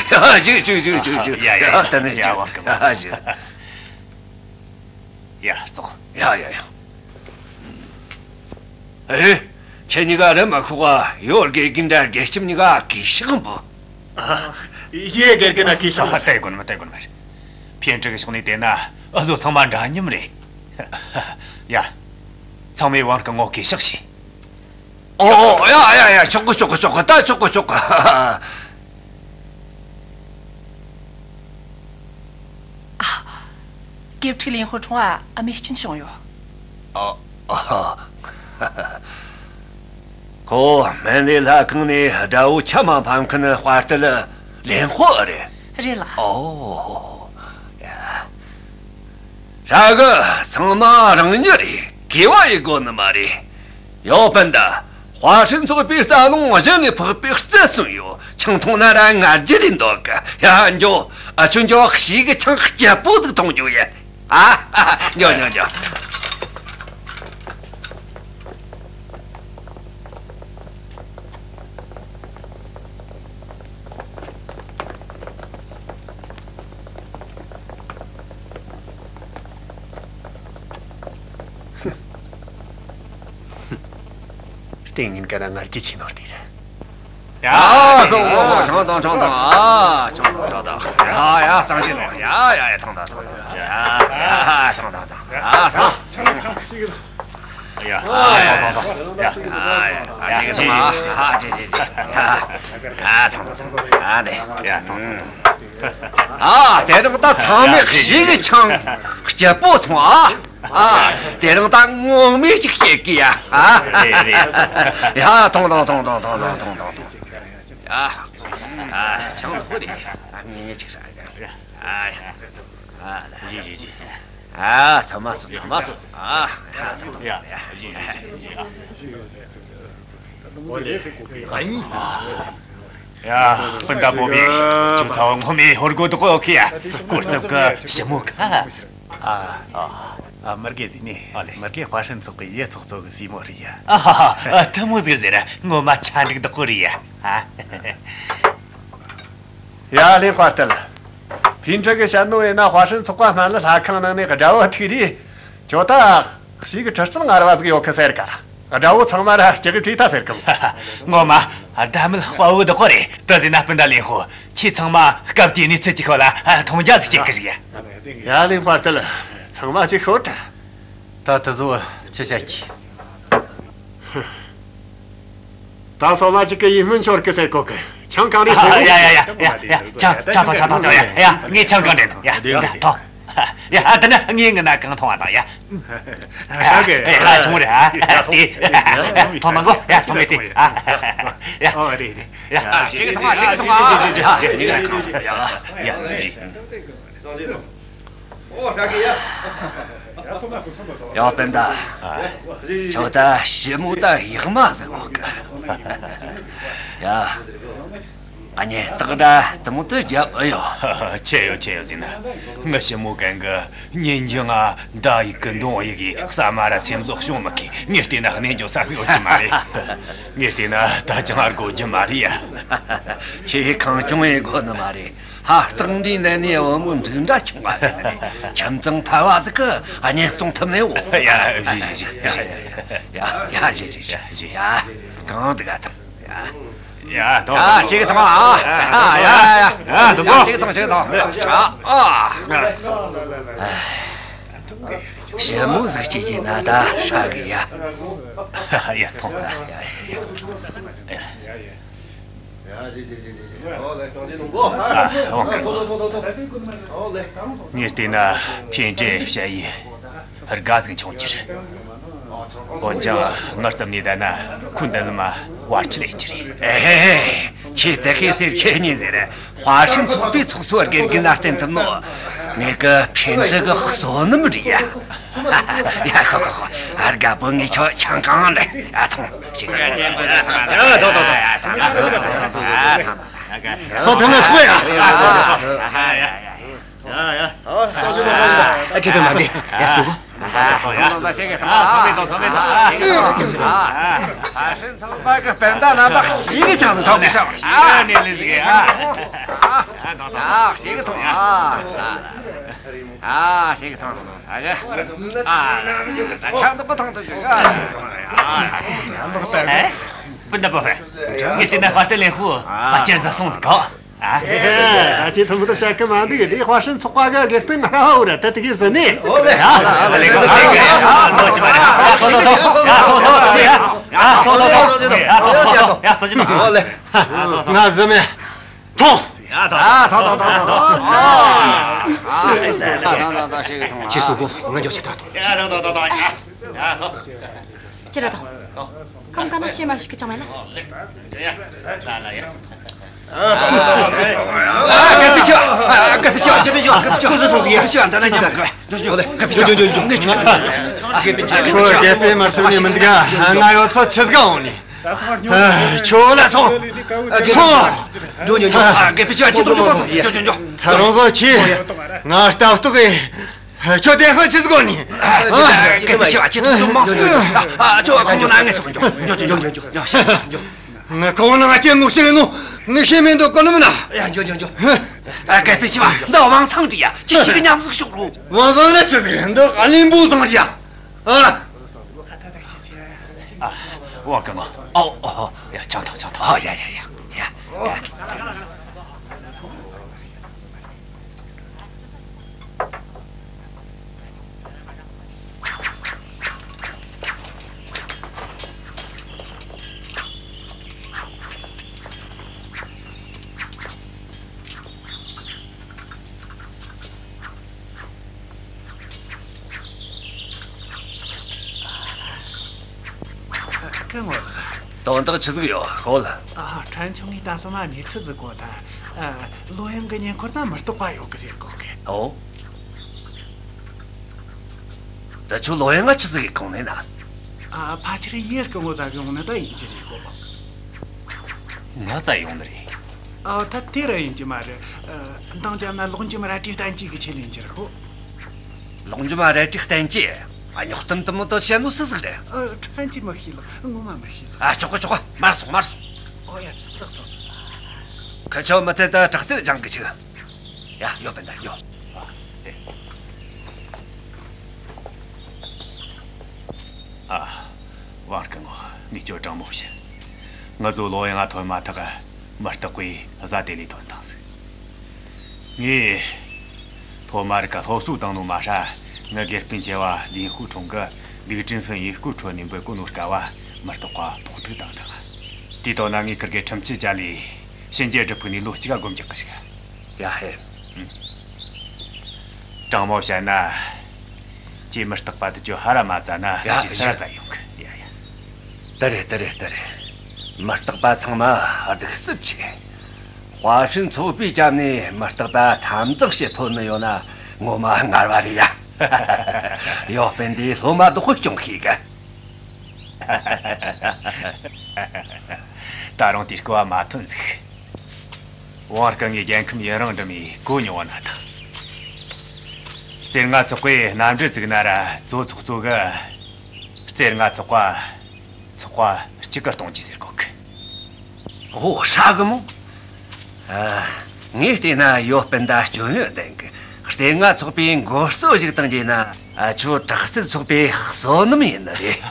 ཡ། བཞུགས་བཞུགས་བཞུགས་བཞུགས་བཞུགས། ཡ་ཡ་ཡ། ད་ནས་ཡ། བཞུགས། ཝང་ཀི་མོ། ཡ། བཞུགས། ཡ། ཙོག་ཡ་ཡ་ཡ། ཨེ། ཁྱེད་གཉིས་ཀ་རེམ་མ་ཤོག་ག་ཡོ། དགེ་རྒན་དྲ་དགེ་ལྕམ་གཉིས་ཀ་གུས་ཕྱག་འབུལ། ཡེ། དགེ་རྒན་ན་གུས་ཕྱག་ཨ། ལྟ་དགོས་ནི་མ། ལྟ་དགོས་ནི་མ་རེད། ཕིན་ཀྲི་གི་ཕྱོགས་ནས་བལྟས་ན་འུ་ཟོ་ཚང་མ་འདྲ་མཉམ་རེད། ཡ། ཚང་མས་ཝང་ཀི་མོ་གུས་ཕྱག་བྱོས། ཨོ། ཡ་ཡ་ཡ། ཆོག་གི། ཆོག་གི། ཆོག་གི། ད་ཆོག་གི། ཆོག་གི། ཨ། དགེ་ཕྲུག་ལིན་ཧུ་ཁྲུང་ཨ། ཨ་མས་སྐྱོན་བྱུང་ཡོད། ཨ། ཨ། ཁོ་སྨན་བླའི་ལྷ་ཁང་ནས་དགྲ་བོ་ཆ་མ་ཕམ་མཁན་དཔའ་རྟུལ་ལེན་ཧོ་རེད། རེད་ལགས། ཨོ། ཧྲ་གི་ཚང་མ་རང་ཉིད་རེད། གུས་པ་ཡེད་དགོས་ནི་མ་རེད། ཡོ་སྤུན་ཟླ། དཔའ་ཧྲན་ཚོགས་པའི་རྩ་རླུང་གཞན་ལས་འཕགས་པའི་རྩལ་གསུངས་ཡོད། ཆང་འཐུང་ན་ར་ང་རྒྱལ་ལས་འདོད་གི། ཡ་འགྱོ། ཨ་ཆུ་འགྱོ། ཞིག་གི་ཆང་སྐྱིད་པོ་ཟིག་འཐུང་རྒྱུ་ཡིན། ཨ། འགྱོ་འགྱོ་འགྱོ། ལྟས་ངན་ག་ར་ང་རྒྱལ་ཆེ་ནོ་དེ་རེད། ཡ། ཨ། ཐོངས་ཐོངས་ཐོངས་ཐོངས་ཐོངས་ཐོངས། ཨ། ཐོངས་ཐོངས་ཐོངས་ཐོངས། ཡ་ཡ། གཙང་ཞིག་ལོངས། ཡ་ཡ་ཡ། ཐོངས་ཐོངས་ཐོངས་ཐོངས། ཡ་ཡ། ཐོངས་ཐོངས་ཐོངས། ཡ། ཐོངས། ཆང་ཆང་ཞིག་ལ། ཡ། ཨ་ཡ། ཐོངས་ཐོངས་ཐོངས། ཡ། ཨ་ཡ། ཨ་ཞིག་གི་ཐོངས། ཨ་ཞིག་ཞིག་ཞིག། ཡ། ཨ། ཐོངས་ཐོངས་ཐོངས། ཨ་ནི། ཡ། ཐོངས་ཐོངས་ཐོངས། ཨ། དེ་རིང་ད་ཚང་མས་ཞིག་གི་ཆང་སྐྱིད་པོ་འཐུང་ཨ། ཨ། དེ་རིང་ད་ངོ་མས་ཅིག་བཤད་གི་ཡ། ཨ། རེད་རེད། ཡ། ཐོངས་ཐོངས་ཐོངས་ཐོངས། ཡ། ཨ། ཆང་ལོག་རེད། ཨ། ངས་ངས་ཅིག་ཟ་གི། ཨ། ཡ། ཨ། ཞིག་ཞིག་ཞིག། ཨ། ཚང་མ་ཟོ། ཚང་མ་ཟོ། ཨ། ཡ། ཐོངས་ཐོངས། ཡ། ཞིག་ཞིག་ཞིག། ཨ་ཡིན། ཡ། སྤུན་ཟླ་བོ་བི། ཁྱོད་ཚ་བོ་ངོ་མས་ཧོར་གོ་དོ་གོ་ཁི་ཡ། གོ་རྩབ་གི་ཞི་མོ་ཁ། ཨ། ཨ། མི་དགེ་དེ་ནི། ཨ་ལེ། མི་དགེ་དཔའ་ཧྲན་ཚོགས་པའི་ཡེ་ཚོགས་གཙོ་གི་སྲས་མོ་རེད་ཡ། ཨ་ཧ་ཧ། ཐུ་མོ་ཟིག་ཟེར། ངོ་མ་ཆ་འགྲིག་དོ་གོ་རེད་ཡ། ཨ། ཡ། ལེན་དཔའ་རྟུལ། ཕིན་ཀྲི་གི་བཤད་ནོ་ཡིན་ན་དཔའ་ཧྲན་ཚོགས་པ་སྨན་བླའི་ལྷ་ཁང་ནང་ནས་དགྲ་བོ་ཐུག་རེད། ཁྱོད་ད། ཞིག་གི་གྲི་རྩལ་ངར་བ་ཟིག་ཡོད་གི་ཟེར་ག། དགྲ་བོ་ཚང་མ་ར་སྐྱག་གི་བྲིས་ཐལ་ཟེར་གི། ངོ་མ་ཟླ་མེད་དཔའ་བོ་དོ་གོ་རེད། དེ་ཟེར་ན་སྤུན་ཟླ་ལིན་ཧུ། ཁྱེད་ཚང་མ་སྐབས་དེའི་གནས་ཚུལ་གྱི་ཤུལ་ལ་མཐོང་རྒྱ་ཟིག་བྱེད་གི་ཞིག་ཡ། ཡ། ལིན་དཔའ་རྟུལ། ཚང་མ་ཅིག་ཤོད་དྲ། ད་དེ་ཚོ་ཆི་བྱ་ཁྱི། ད་སོ་མ་ཅིག་གི་ཡིད་སྨོན་འཆོར་གི་ཟེར་གོ་གི། ཆང་གང་རེད་ཟེར། ཡ་ཡ་ཡ་ཡ་ཡ། ཆང་ཆང་ཐོངས། ཆང་ཐོངས། ཡ་ཡ། ངས་ཆང་གང་རེད་ཡ། ཡ། ཐོངས། ཡ། ཨ། དེ་ན་ངས་ངི་ན་གང་འཐུང་བ་དང་ཡ། ཨ་གི། ཡ། ཆུང་རེད་ཨ། དེ། ཐོངས་མ་གོ། ཡ། ཐོངས་མེད་དེ། ཨ། ཡ། ཨོ་རེད་རེད། ཡ། ཞིག་གི་ཐོངས། ཞིག་གི་ཐོངས། ཨ། ཡ། ཡ། ཡ། ཡ། སྤུན་ཟླ། ཁྱོད་ད་ཞི་མོ་ད་ཡག་མ་ཟིག་ཡོད་གི། ཡ། ཨ་ནི་སྟག་སྒྲ་དུང་དུ་རྒྱབ་ཨེ་ཡོད། ཆེ་ཡོད་ཆེ་ཡོད་ཟེར་ན། ངི་ཞི་མོ་གན་གི་ཉིན་རྒྱུན་ང་མདའ་ཡིག་གི་མདུང་ཡིག་གི་ཟ་མ་ར་ཚེམ་བཟོ་བྱུང་མི་ཁི། ངས་བལྟས་ན་གནས་འཇོག་ས་ཟིག་ཡོད་རྒྱུ་མ་རེད། ངས་བལྟས་ན་ད་ཅང་ཨར་གོ་རྒྱུ་མ་རེད་ཡ། ཁྱེད་གང་བྱུང་ཡེ་གོ་ནི་མ་རེད། ཧ། སྟག་འདྲའི་ནད་ནི་བུ་མོ་འབྲུག་འདྲ་ཆུང་བ་ཟིག་ནི་རེད། ཁྱིམ་ཚང་ཕལ་བ་ཟིག་གི་གཉེན་སྲུང་ཐུབ་ནི་འོ། ཡ། བཞི་བཞི་བཞི། ཡ་ཡ། བཞི་བཞི་བཞི། ཡ། གང་དུ་ག་ཐང་། ཡ། ཡ། ཐོངས། ཡ། ཞིག་གི་ཐོངས་ཨ། ཡ་ཡ་ཡ། ཡ། དུང་གོ། ཞིག་གི་ཐོངས། ཞིག་གི་ཐོངས། ཨ། ཨ། ཞི་མོ་ཟིག་སྐྱེས་ཀྱི་ན་ད་ཧྲ་གི་ཡ། ཡ། ཐོངས། ཡ་ཡ་ཡ། ཨ། འོང་ཀར་གོ། ངས་བལྟས་ན་ཕིན་ཀྲི་ཞ་ཡི་དགའ་ཟིག་འཆུང་རྒྱུ་རེད། འོན་ཀྱང་ངར་ཙམ་ནས་བསྡད་ན་ཁོ་འདི་ལ་མ་བར་ཆད་ལས་རྒྱུ་རེད། ཨེ། ཁྱེད་དེ་ཁེ་ཟེར་ཁྱེད་གཉིས་ཟེར། དཔའ་ཧྲན་ཚོགས་པའི་ཚོགས་གཙོ་དགེ་རྒན་ལ་བསྟེན་ཐུབ་ནོ། ངེད་ཀྱི་ཕིན་ཀྲི་གི་བསོད་ནམས་རེད་ཡ། ཡ། ཤོག་ཤོག་ཤོག། ཨ། དགའ་པོ་ངས་ཁྱོད་ཆང་གང་འདྲ། ཨ། ཐོངས། ཞིག། ཡ། ཐོངས་ཐོངས་ཐོངས། ཨ། ཐོངས་ཐོངས་ཐོངས། ཡ་ཡ། ཡ་ཡ། ཨ། སོ་ཞིག་ལ་ཧ་ཡ། ཨ། ཁེ་ཕན་མ་འདི། ཡ། སུ་གོ། ཨ། ཐོངས་ཐོངས་ཐོངས། ཞིག་གི་ཐོངས། ཨ། ཐོངས་མེད་ཐོངས། ཐོངས་མེད་ཐོངས། ཨ། ཕ་ཧྲན་ཚོགས་པ་གི་སྤུན་ཟླ་རྣམ་པ་ཞིག་གི་ཆང་ཟིག་འཐུང་གི་ཤོག། ཨ། ནས་ལས་ཟིག། ཨ། ཨ། ཞིག་གི་ཐོངས། ཨ། ཨ། ཞིག་གི་ཐོངས། ཨ་གི། ཨ། ཆང་དུ་པ་ཐང་དུ་གི། ཨ། ཨེ། སྤུན་ཟླ་པོ་ཧེ། ངས་བལྟས་ན་དཔའ་རྟུལ་ལེན་ཧུ་ཕལ་ཆེར་ཟ་སོང་ཟིག་གོ། ཨ། ད་ཁྱེད་ཐུ་མོ་དུ་བཤད་གི་མ་འདུག། དེ་དཔའ་ཧྲན་ཚོགས་པ་གི་དགེ་སྤུན་ང་ར་ཧ་འུ་ར་ད་དེ་གིས་ཟིན་ནི། ཨོ་ལེ། ཨ། ཨོ་ལེ། ཨོ་ལེ། ཨོ་ལེ། ཨོ་ལེ། ཨོ་ལེ། ཨོ་ལེ། ཨོ་ལེ། ཨོ་ལེ། ཨོ་ལེ། ཨོ་ལེ། ང་ཟི་མེ། ཐོངས། ཡ། ཐོངས། ཐོངས། ཐོངས། ཐོངས། ཐོངས། ཨ། ཨ། ཐོངས། ཐོངས། ཐོངས། ཐོངས། ཤེས་སོང་གོ། ང་འགྱོ་ཆེ། ད་ཐོངས། ཡ། ཐོངས། ཐོངས། ཐོངས། ཐོངས། ཡ། ཡ། ཐོངས། ཅི་རེད་དོ། ཁམས་ག་ན་ཤེས་མ་ཤེས་གི་ཅང་མེད་ལ། ཡ། ལ་ལ་ཡ། ཨ། ག་པི་ཆ། ཨ། ག་པི་ཆ། ག་པི་ཆ། ག་པི་ཆ། ཁོ་ཚོ་སོང་ཟིག་ཡ། ག་པི་ཆ། འདི་ན་ཡིན་ད། འགྱོ། འགྱོ། ག་པི་ཆ། འགྱོ། འགྱོ། འགྱོ། ངས་ཁྱོད། ག་པི་ཆ། ཁྱོད་ག་པི་མ་ཚུགས་ནི་མི་འདུག་ག། ང་ཡོད་ཚོ་ཆི་ཟིག་འོང་ནི། ཨ། ཁྱོད་ལ་སོང་། སོང་། འགྱོ། འགྱོ། འགྱོ། ཨ། ག་པི་ཆ། ཁྱོད་ཚོ་འགྱོ། འགྱོ། འགྱོ། འགྱོ། ད་རུང་ཚོ་ཁྱོད། ང་ལྟ་རྟོག་གི། ཁྱོད་དེ་ཧ་ཅི་ཟིག་གོ་ནི། ཨ། ག་པི་ཆ། ཁྱོད་ཚོ་མང་སོང་། ཨ། ཁྱོད་ཁོང་ན་ངས་སོང་། འགྱོ། འགྱོ། འགྱོ། ངས་ཁོང་ན་ང་ཁྱེད་ངོ་ཤེས་ནོ། ངས་ཤེས་མེད་འདུག་གོ་ནི་མིན་ན། ཡ། འགྱོ། འགྱོ། འགྱོ། ཨ། ག་པི་ཆ། འདི་ཝང་ཚང་ཅིག་ཡ། ཅི་ཞིག་ཉམས་ཟིག་ཤོག་རུ། ཝང་ཚང་ན་ཆི་ཟིག། འདི་གླིང་བུ་ཚང་ཡ། ཨ། ཨ། ཝང་སྐུ་ངོ། ཨོ། ཨོ། ཡ། ཆང་འཐུང་། ཆང་འཐུང་། ཨོ། ཡ། ཡ། ཡ། ཡ། ཡ། སྐུ་ངོ་ལགས། དོན་དག་ཆི་ཟིག་ཡོད། ཤོད། ཨ། ཕྲན་ཆུང་ངས་ད་སོ་མ་གནས་ཚུལ་ཟིག་གོ་ད། ཨ། ལོ་ཡང་གི་ཉེ་འཁོར་ན་མི་རྟག་པ་ཡོད་གི་ཟེར་གོ་གི། ཨོ། ད་ཁྱོད་ལོ་ཡང་ང་ཆི་ཟིག་གི་གོང་ནས་ན། ཨ། ཕལ་ཆེར་ཡེ་སྐུ་ངོ་ཟ་གི་ཡོང་ནི་ད་ཡིན་གྱི་རེད་གོ། ང་བཙལ་ཡོང་ནི་རེད། ཨ། ད་དེ་ར་ཡིན་གྱི་མ་རེད། ཨ། འདང་རྒྱབ་ན་ལོག་འཇོམས་རལ་གྲིའི་བསྟན་བཅོས་གི་ཆེད་ལ་ཡིན་གྱི་རེད་གོ། ལོག་འཇོམས་རལ་གྲིའི་བསྟན་བཅོས། ཨ། རྙོག་གཏམ་འདི་མོ་ད་བཤད་ནོ་སུ་ཟིག་རེད། ཨ། ཕྲན་གྱིས་མི་ཤེས་ལགས། ངོ་མ་མི་ཤེས་ལགས། ཨ། ཆོག་གི། ཆོག་གི། མར་སོང་། མར་སོང་། ཨོ་ཡ། ལགས་སོ། ཁི་ཆོ་མི་ཚད་ད་དྲག་རྩལ་སྦྱང་གི་ཆུག། ཡ། ཡོ་སྤུན་ཟླ་ཡོ། ཨ། ཝང་སྐུ་ངོ། ངས་ཁྱོད་དྲང་མོ་བཤད། ང་ཚོ་ལོ་ཡང་ང་ཐོན་མ་ཐག་མི་རྟག་པའི་བཟའ་དེ་ལས་ཐོན་བཏང་ཟིག། ངས་ཐོག་མར་གི་སློབ་གསོ་བཏང་ནོ་མ་ཧྲ། ངའི་དགེ་སྤུན་ཆེ་བ་ལིན་ཧུ་ཁྲུང་གིས་ལིའུ་ཀྲིན་ཧྥུན་ཡུལ་སྐོར་འཕྲོ་ནས་འབུད་གོ་ནོ་སྐབས་བ་མི་རྟག་པ་ཕོག་ཐུག་བཏང་དང་། དེའི་དོན་ན་ངས་ཁིར་གི་ཁྲིམས་ཆད་བཅད་ལས་གཤིན་རྗེ་སྒྲུབ་ཕུག་ནས་ལོ་གཅིག་ག་སྒོམ་རྒྱག་གི་ཞིག། ཡ་ཧེ། ཨུམ། དྲང་མོ་བཤད་ན། ཁྱེད་མི་རྟག་པ་དེ་ཚོ་ཧ་ར་མ་བཙལ་ན། ཡ། ཁྱེད་སུ་ར་བཙལ་ཡོང་གི། ཡ་ཡ། དེ་རེད། དེ་རེད། དེ་རེད། མི་རྟག་པ་ཚང་མ་གདུག་རྩུབ་ཆེ། ཧྭ་ཧྲན་ཚོགས་པའི་རྒྱབ་ནས་མི་རྟག་པ་འཐབ་འཛིང་བྱེད་ཕོད་ནི་ཡོད་ན་ངོ་མ་ངར་བ་རེད་ཡ། ཡོ་སྤུན་འདིས་སློབ་མ་བདག་པོ་སྐྱོང་ཤེས་གི། ད་རུང་དེའི་སྐོར་བ་མ་ཐོན་ཟིག། ཝང་སྐུ་ངོས་རྒྱལ་ཁམས་ཡུན་རིང་འགྲིམ་མི་གོ་མྱོང་བ་ན་ཐང་། རྩེ་ལྔ་ཚོགས་པས་གནམ་གྲུ་བཙུགས་ན་ར་ཙོ་ཚོགས་གཙོ་གིས་རྩེ་ལྔ་ཚོགས་པ་ཚོགས་པ་གཅིག་གི་གཏོང་རྒྱུ་ཟེར་གོ་གི། ཨོ། ཧྲ་གི་མོ། ཨ། ངས་བལྟས་ན་ཡོ་སྤུན་ཟླ་སྐྱོན་ཡོད་ལྡན་གི། རྩེ་ལྔ་ཚོགས་པའི་འགོ་གཙོ་ཞིག་བཏང་རྒྱུ་ན། ཨ། ཁྱོད་དྲག་རྩལ་ཚོགས་པའི་བསོད་ནམས་ཡིན་ནི་རེད།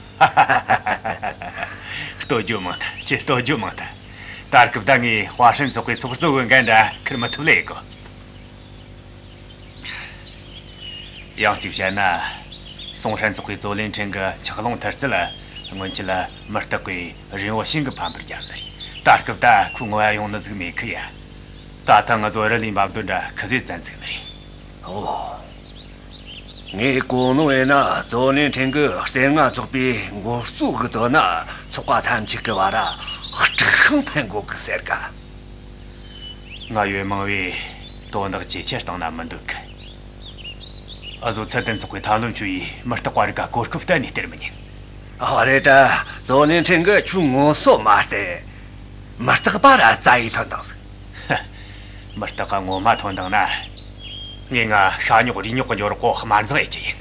བསྟོད་རྒྱུ་མང་ཐལ། ཁྱེད་བསྟོད་རྒྱུ་མང་ཐལ། ད་སྐབས་ད་ངས་ཧྭ་ཧྲན་ཚོགས་པའི་ཚོགས་གཙོ་གི་འགན་ར་ཁུར་མི་ཐུབ་ལེ་གོ། ཡང་གཅིག་བཤད་ན། སུང་ཧྲན་ཚོགས་པའི་ཙོ་ལིན་ཁྲིན་གི་ཆག་ལོང་མཐར་སྐྱེལ་སྔོན་ཆད་ལ་མི་རྟག་པའི་རིན་བོ་ཤིན་གི་ཕམ་པར་བརྒྱབ་ནི་རེད། ད་སྐབས་ད་ཁོའི་ངོ་ཡ་ཡོང་ནི་ཟིག་མེད་གི་ཡ། ད་ཐེངས་ང་ཚོ་རི་ལིའི་འབབ་སྡོད་འདྲ་ཁི་ཟིག་བཙན་བཙུགས་ནི་རེད། ཨོ། ངས་གོ་ནོ་ཡིན་ན་ཙོ་ལིན་ཁྲིན་གིས་རྩེ་ལྔ་ཚོགས་པའི་འགོ་གཙོ་གི་དོན་ན་ཚོགས་པ་ཐམས་ཅད་གི་བར་ར་དཀྲུག་ཤིང་འཕེན་དགོས་གི་ཟེར་ག། ང་ཡོད་མང་བས་དོན་དག་ཇེ་ཆེར་བཏང་ན་མི་འདོད་གི། འུ་ཚོ་ཚུལ་ལྡན་ཚོགས་པའི་ཐབས་ལམ་བཅོས་ཡས་མི་རྟག་པ་རིགས་ག་གོ་སྐབས་གཏན་ནས་སྟེར་མི་ཉན། ཨ། རེད་དྲ། ཙོ་ལིན་ཁྲིན་གིས་ཁྱོད་ངོ་སོ་མ་བསྟན། མི་རྟག་པ་ར་བཙལ་ཡས་ཐོན་བཏང་ཟིག། མི་རྟག་པ་ངོ་མ་ཐོན་བཏང་ན། ངས་ང་ཤ་ཉོག་རུས་ཉོག་གི་འགྱོ་རོགས་གོ་དམར་འཛིང་ཡེད་རྒྱུ་ཡིན།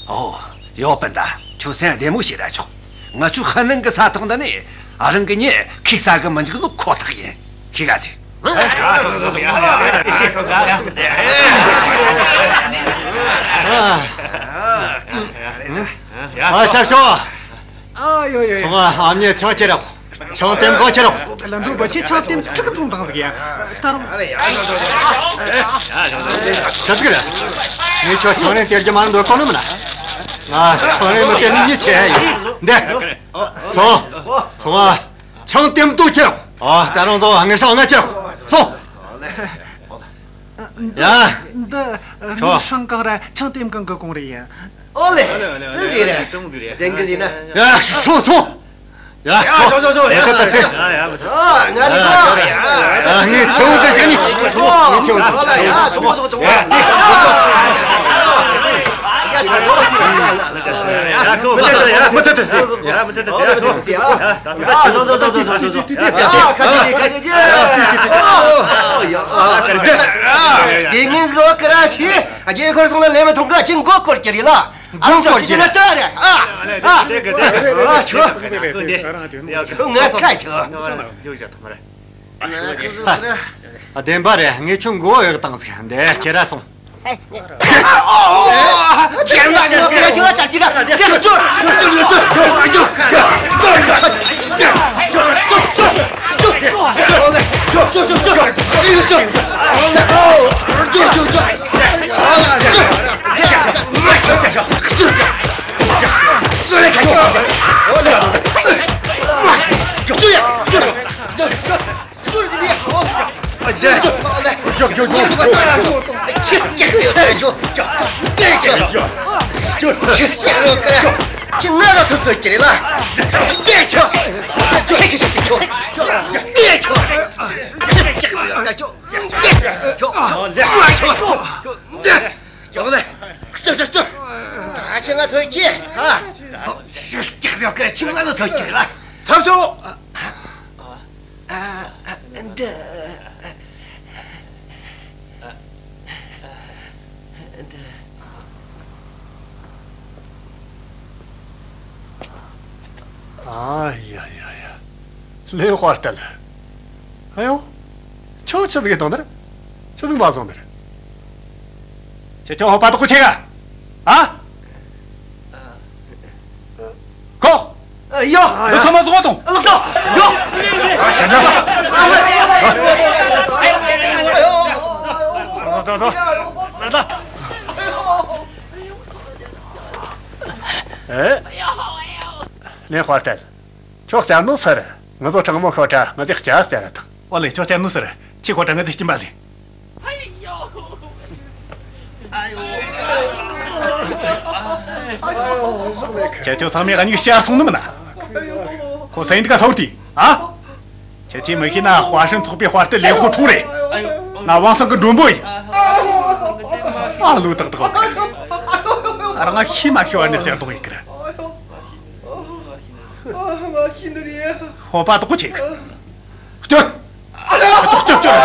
ཨོ། ཡོ་སྤུན་ཟླ། ཁྱོད་སེམས་བདེ་མོ་བྱོས་ར་ཆོག། ང་ཆོའི་ཧ་ནང་གི་ས་ཐོག་འདི་ནས་རང་གི་མྱི་ཁྱེར་ས་གི་མི་འཇུག་ནོ་ཁོ་ཐག་ཡིན། ཁྱེར་ག་ཟེ། ཨ། ཞབས་ཞུ། ཨ། ཡོ་ཡོ་ཡོ། སོང་ང་། ཨ་མྱེས་ཆང་ཁྱེར་རོགས། ཆང་ལྟེམ་གང་ཁྱེར་རོགས། ལ་འགྲོ་བ་ཆེ། ཆང་ལྟེམ་དྲུག་འཐུང་བཏང་ཟིག་ཡ། ད་རུང་། ཆི་ཟིག་རེད། ངས་ཁྱོད་ཆང་རིན་སྟེར་རྒྱུ་མ་འདོད་གོ་ནི་མིན་ན། ང་ཆང་རིན་མི་སྟེར་ནི་མྱི་ཆེ་ཡིན། འདི། སོང་། སོང་ང་། ཆང་ལྟེམ་དུ་ཁྱེར་རོགས། ཨ། ད་རུང་ཚོ་ངའི་ཧྲང་ན་ཁྱེར་རོགས། སོང་། ཡ། འདི་ཁྱོ། རུས་ཧྲང་ཀང་ར་ཆང་ལྟེམ་ཀང་གི་གོང་རེད་ཡ། ཨོ་ལེ། ཨོ་ལེ། ཨོ་ལེ། ཨོ་ལེ། ཨོ་ལེ། ཨོ་ལེ། ཨོ་ལེ། ཨོ་ལེ། ཡ། སོང་སོང་། ཡ། ཡ། ཤོག་ཤོག་ཤོག། ཡ། ད་ད་ད། ཡ། ཡ། མི་ཚོ། ཨ། ང་ལི་ཁོ། ཡ། ངས་ཆེ་བོ་དེ་ཞིག་ནི། ངས་ཆེ་བོ་དེ། ཡ། ཆོག་ཆོག་ཆོག། ཡ། ཡ། ཆོག་ཆོག་ཆོག། ཡ། ཡ། ཆོག་ཆོག། ཡ། ཁོ་མི་ཚེ་ཡ། མི་ཚེ་དེ། ཡ། མི་ཚེ་དེ། ཡ། ད་ད་ཆོག་ཆོག་ཆོག་ཆོག། ཡ། ཁ་ཅིག་ཁ་ཅིག་ཅིག། ཡ། ཡ། ཡ། ཡ། དེ་ངན་གོ་ཀ་ར་ཆི། རྒྱལ་འཁོར་སོང་ན་ལས་མི་ཐོང་ག་ཅིག་མགོ་སྐོར་གྱི་རེད་ལ། མགོ་སྐོར་གྱི་རེད། ཨ་ཆོ། ཨ་ཆོ། ང་ཁ་ཆོ། ཨ། བདེན་པ་རེད། ངས་ཁྱོད་མགོ་གཡོག་བཏང་ཟིག་འདི་ཁྱེར་ར་སོང་། ཡོང་ལེ། ཅི་ཅི་ཅི། ད་ཁྱེད་ང་ཚོའི་ཀྱེ། ཨ། ཅི་ཅི་ཅི། ཁྱེད་ང་ཚོའི་ཀྱེ་ལ། ཚབ་ཤོག། ཨ། ཨ། འདི། འདི། ཨ་ཡ་ཡ་ཡ། ལེན་དཔའ་རྟུལ། ཨ་ཡོ། ཁྱོད་ཆི་ཟིག་གི་དོན་ནི་རེད། ཆི་ཟིག་མ་བཟུང་ནི་རེད། ཁྱེད་ཆོ་ཧོ་པ་དོག་གོ་ཆེ་ག་ཨ། ཁོ། ཡོ། ལོ་ཚང་མ་བཟུང་བ་དང་། ལགས་སོ། ཡོ། ཁྱེད་ཆོ། ད་ད་ད། ཨེ། ལེན་དཔའ་རྟུལ། ཁྱོད་སྐྱབས་ནོ་ཟེར། ང་ཚོ་དྲང་མོ་ཤོད་དྲ་ང་ཚོས་སྐྱབས་ཟེར་ར་དང་། ཨོ་ལེ། ཁྱོད་སྐྱབས་ནོ་ཟེར། ཁྱེད་ཁོ་དྲ་ང་ཚོས་སྐྱིན་པ་ལེན། ཁྱེད་ཚོ་ཚང་མས་ང་གཉིས་ཤར་སོང་ནི་མིན་ན། ཁོ་སེང་འདི་ག་ལྷོ་དེ། ཨ། ཁྱེད་ཚོས་མི་ཤེས་ན་དཔའ་ཧྲན་ཚོགས་པའི་དཔའ་རྟུལ་ལེན་ཧོ་ཁྲུང་རེད། ང་དབང་སང་གི་མགྲོན་པོ་ཡིན། ཨ་ལོ་ཏག་ཏག་བ། ཨ་རང་ང་ཤེས་མ་ཤེས་བ་ནས་བཤད་དོགས་ཡིན་ཀི་ར། ཧོ་པ་དོག་གོ་ཆེ་གི། སྐྱོད། སྐྱོད། སྐྱོད། སྐྱོད།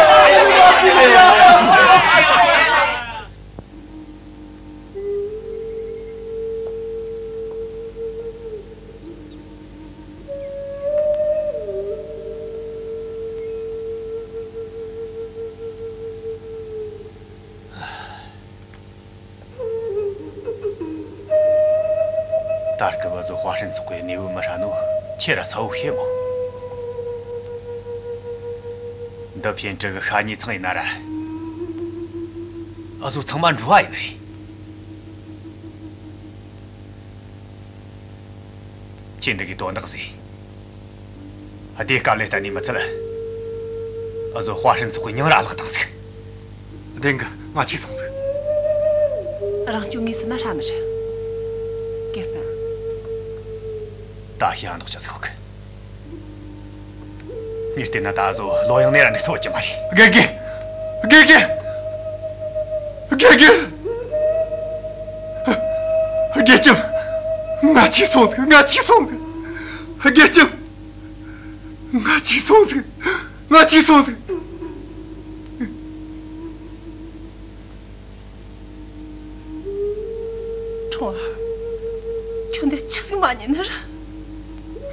ད་སྐབས་འུ་ཟོ་དཔའ་ཧྲན་ཚོགས་པའི་གནས་བབ་མི་ཧྲ་ནོ་ཁྱེད་ར་གསལ་བོ་ཤེས་མོ། འདི་ཕན་ཀྲི་གི་ཤ་ཉེ་ཚང་ཡིན་ན་ར། འུ་ཟོ་ཚང་མ་འགྲོ་བ་ཡིན་ནི་རེད། ཁྱེད་འདི་གི་དོན་དག་ཟེ། བདེ་སྐབས་ལས་གཏན་ནས་མི་ཚད། འུ་ཟོ་དཔའ་ཧྲན་ཚོགས་གི་མྱིང་ར་བརླག་བཏང་ཟིག་བདེན་གི། ང་ཆི་སོང་ཟིག་རང་སྐྱོན་ངས་ཟིན་ན་ཧྲ་ནི་རེད། དགེ་སྤུན། ད་ཤི་ཡང་མདོག་ཆ་ཟིག་ཤོག་གི། ངས་བལྟས་ན་ད་གཟོད་ལོ་ཡང་ནས་ར་འདི་ཐོབ་ཀྱི་མ་རེད། དགེ་རྒན། དགེ་རྒན། དགེ་རྒན། དགེ་ལྕམ། ང་ཆི་སོང་ཟིག་ང་ཆི་སོང་ཟིག་དགེ་ལྕམ། ང་ཆི་སོང་ཟིག་ང་ཆི་སོང་ཟིག་ཁྲུང་ཨ། ཁྱོད་འདི་ཆི་ཟིག་མ་ཉན་ནི་ར།